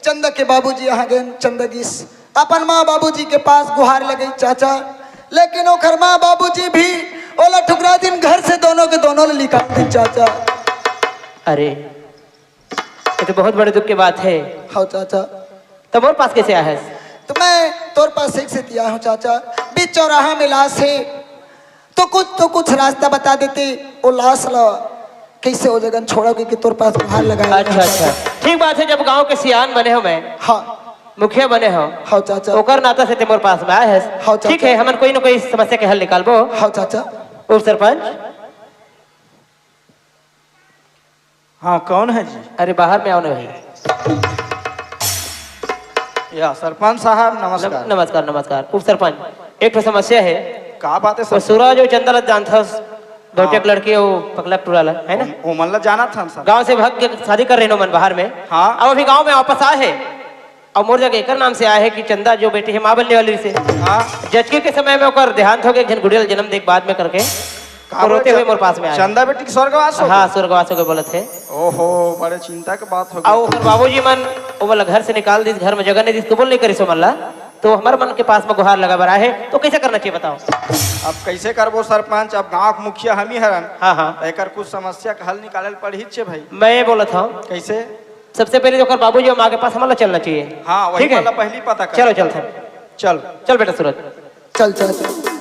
चंदा के बाबूजी यहाँ गेन, चंदा गिस। अपन माँ बाबूजी के पास गुहार लगईस चाचा, लेकिन ओकर माँ बाबूजी भी ओला ठुकरा दिन, घर से दोनों के दोनों ला निकाल दिन चाचा। अरे, ये तो बहुत बड़े दुख के बात है। हव चाचा। त मोर पास कैसे आए हस? त मैं तोर पास एक से तिया हूँ चाचा, बीच चौराहा में लाश है, तो कुछ, तो कुछ रास्ता बता देते, वो लाश ला कैसे वो जगह छोड़ा, क्योंकि तोर पास गुहार लगाए। अच्छा, अच्छा, ठीक बात है, जब गांव के सियान बने हव मैं, हाँ। मुखिया बने हव, हव चाचा। ओकर नाता से तैं मोर पास में आए हस। हव चाचा। ठीक है, हमन कोई न कोई समस्या के हल निकालबो। हव चाचा। उप सरपंच। हाँ, कौन है जी? अरे, बाहर में आव ना भाई। या, सरपंच साहब, नमस्कार। नम-, नमस्कार, नमस्कार। उप सरपंच, एक ठो समस्या है। का बात है वो सरपंच? सूरज अउ चंदा ला जानथस, गौटिया के हाँ। लड़की अउ पकला टूरा ला, है ना? ओ-, ओमन ला जानत हन सर। गांव से भाग के शादी कर रहे ओमन बाहर में। हाँ। अब अभी गांव में वापस आए हे। अउ मोर जगह एकर नाम से आए हे कि चंदा जो बेटी हे, माँ बनने वाली से। हाँ। जचकी के समय में ओकर देहांत हो गे, एक झन गुड़िया ला जन्म दे के बाद में करके। का वो रोते बोले हुए मोर पास में आए। चंदा बेटी के स्वर्गवास हो हाँ, गे? स्वर्गवास हो गे बोलत हे। ओहो, बड़े चिंता के बात हो गे। अउ ओकर बाबूजी मन ओमन ला घर से निकाल दिस, घर में जगह नहीं दिस, कबूल नहीं करिस ओमन ला। तो हमर मन के पास में गुहार लगा बर आए हे, तो कैसे करना चाहिए बताओ? अब कैसे करबो सरपंच, अब गांव के मुखिया हम ही हरन। हाँ, हाँ। तो एकर कुछ समस्या के हल निकाले ल पड़ही छे भाई। मैं ये बोलत हूँ। कैसे? सबसे पहले तो ओकर बाबूजी अउ माँ के पास हमन ला चलना चाहिए। हाँ, वही ठीक है? वाला पहली पता कर। चलो, चलते हैं। चल। चल बेटा सूरज। चल, चल, चल।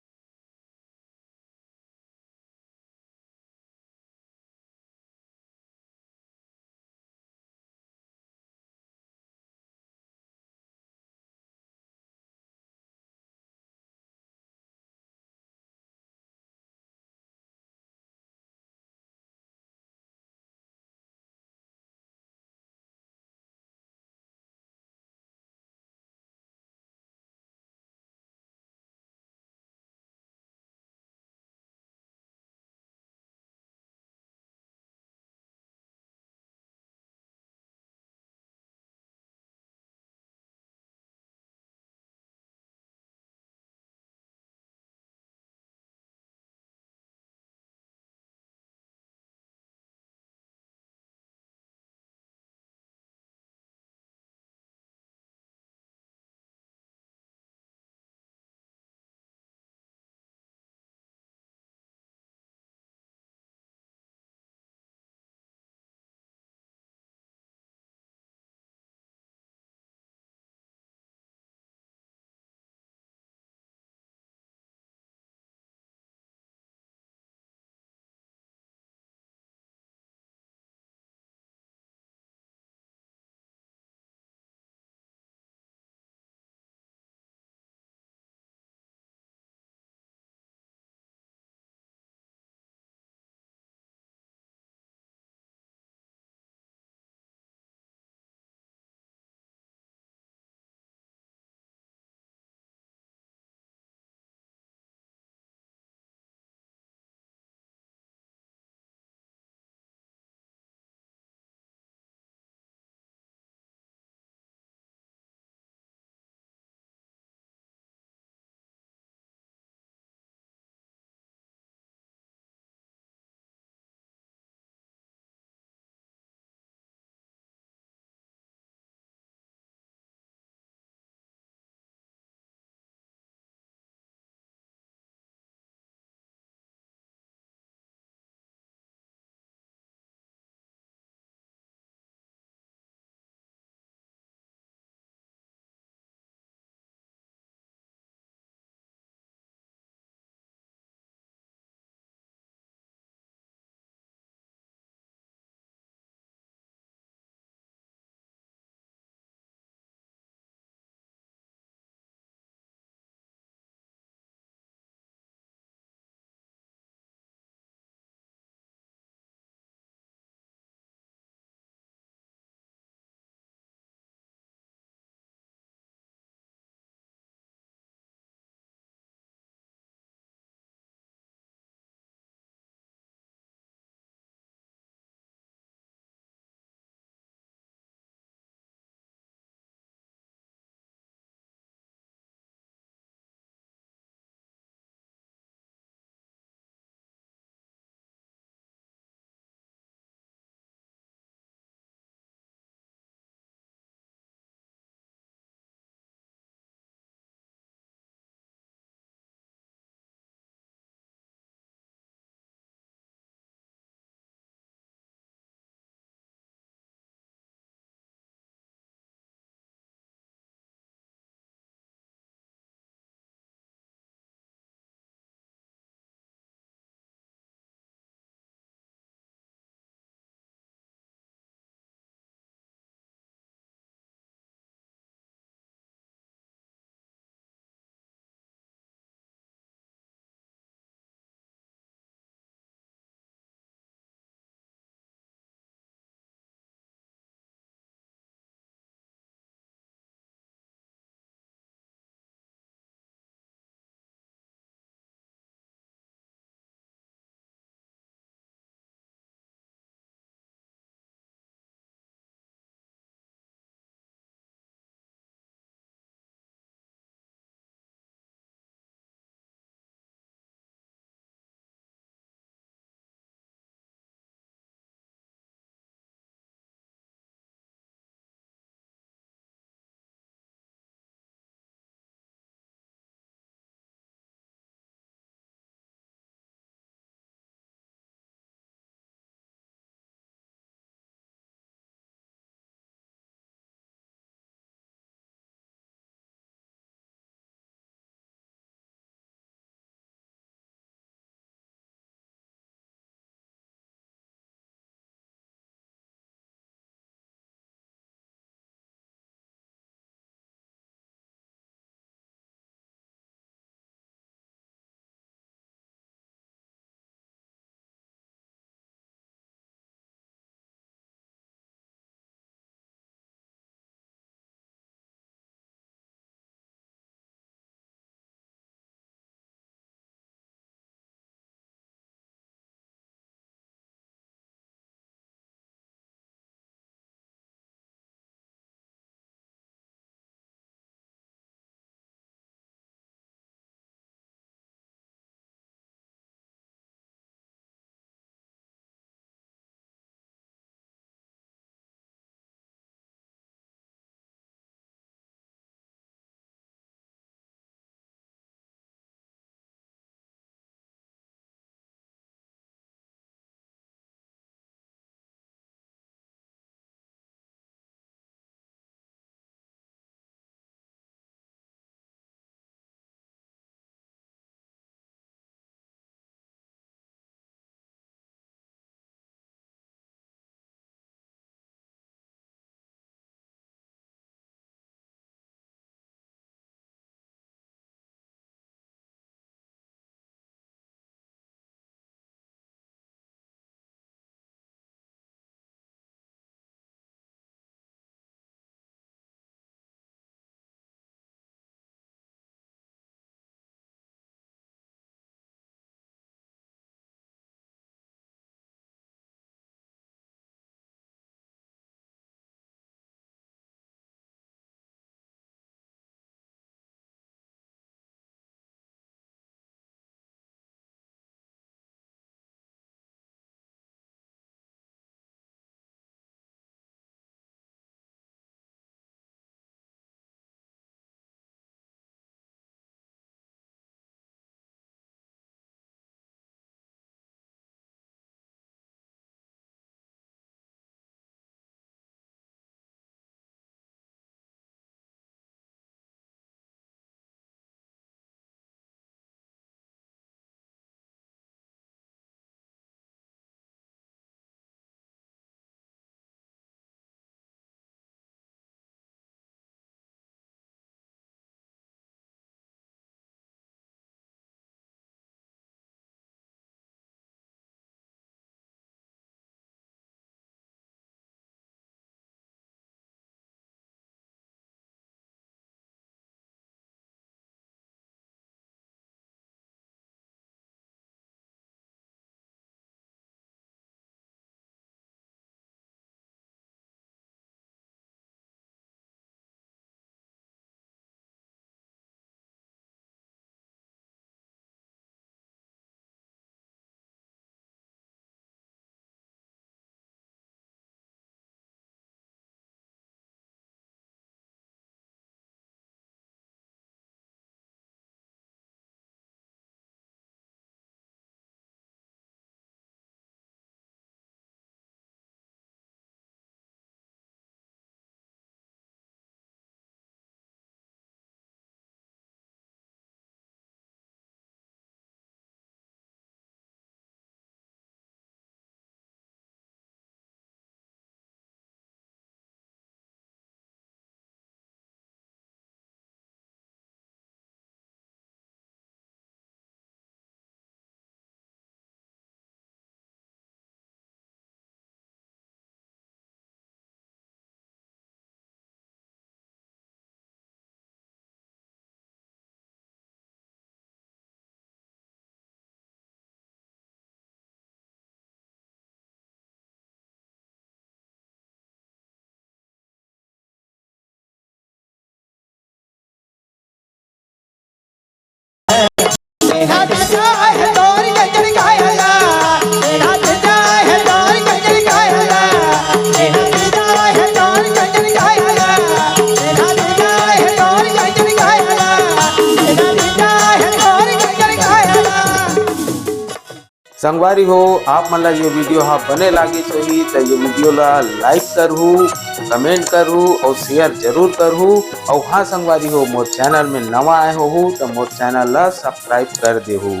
संगवारी हो, आप मन ला ये video हा बने लागिस होही त ये video ला like करहू, comment करहू अउ share जरूर करहू। अउ हाँ संगवारी हो, मोर channel में नवा आए होहू त मोर channel ला subscribe कर देहू।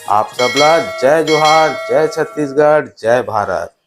आप सब ला जय जोहार, जय छत्तीसगढ़, जय भारत।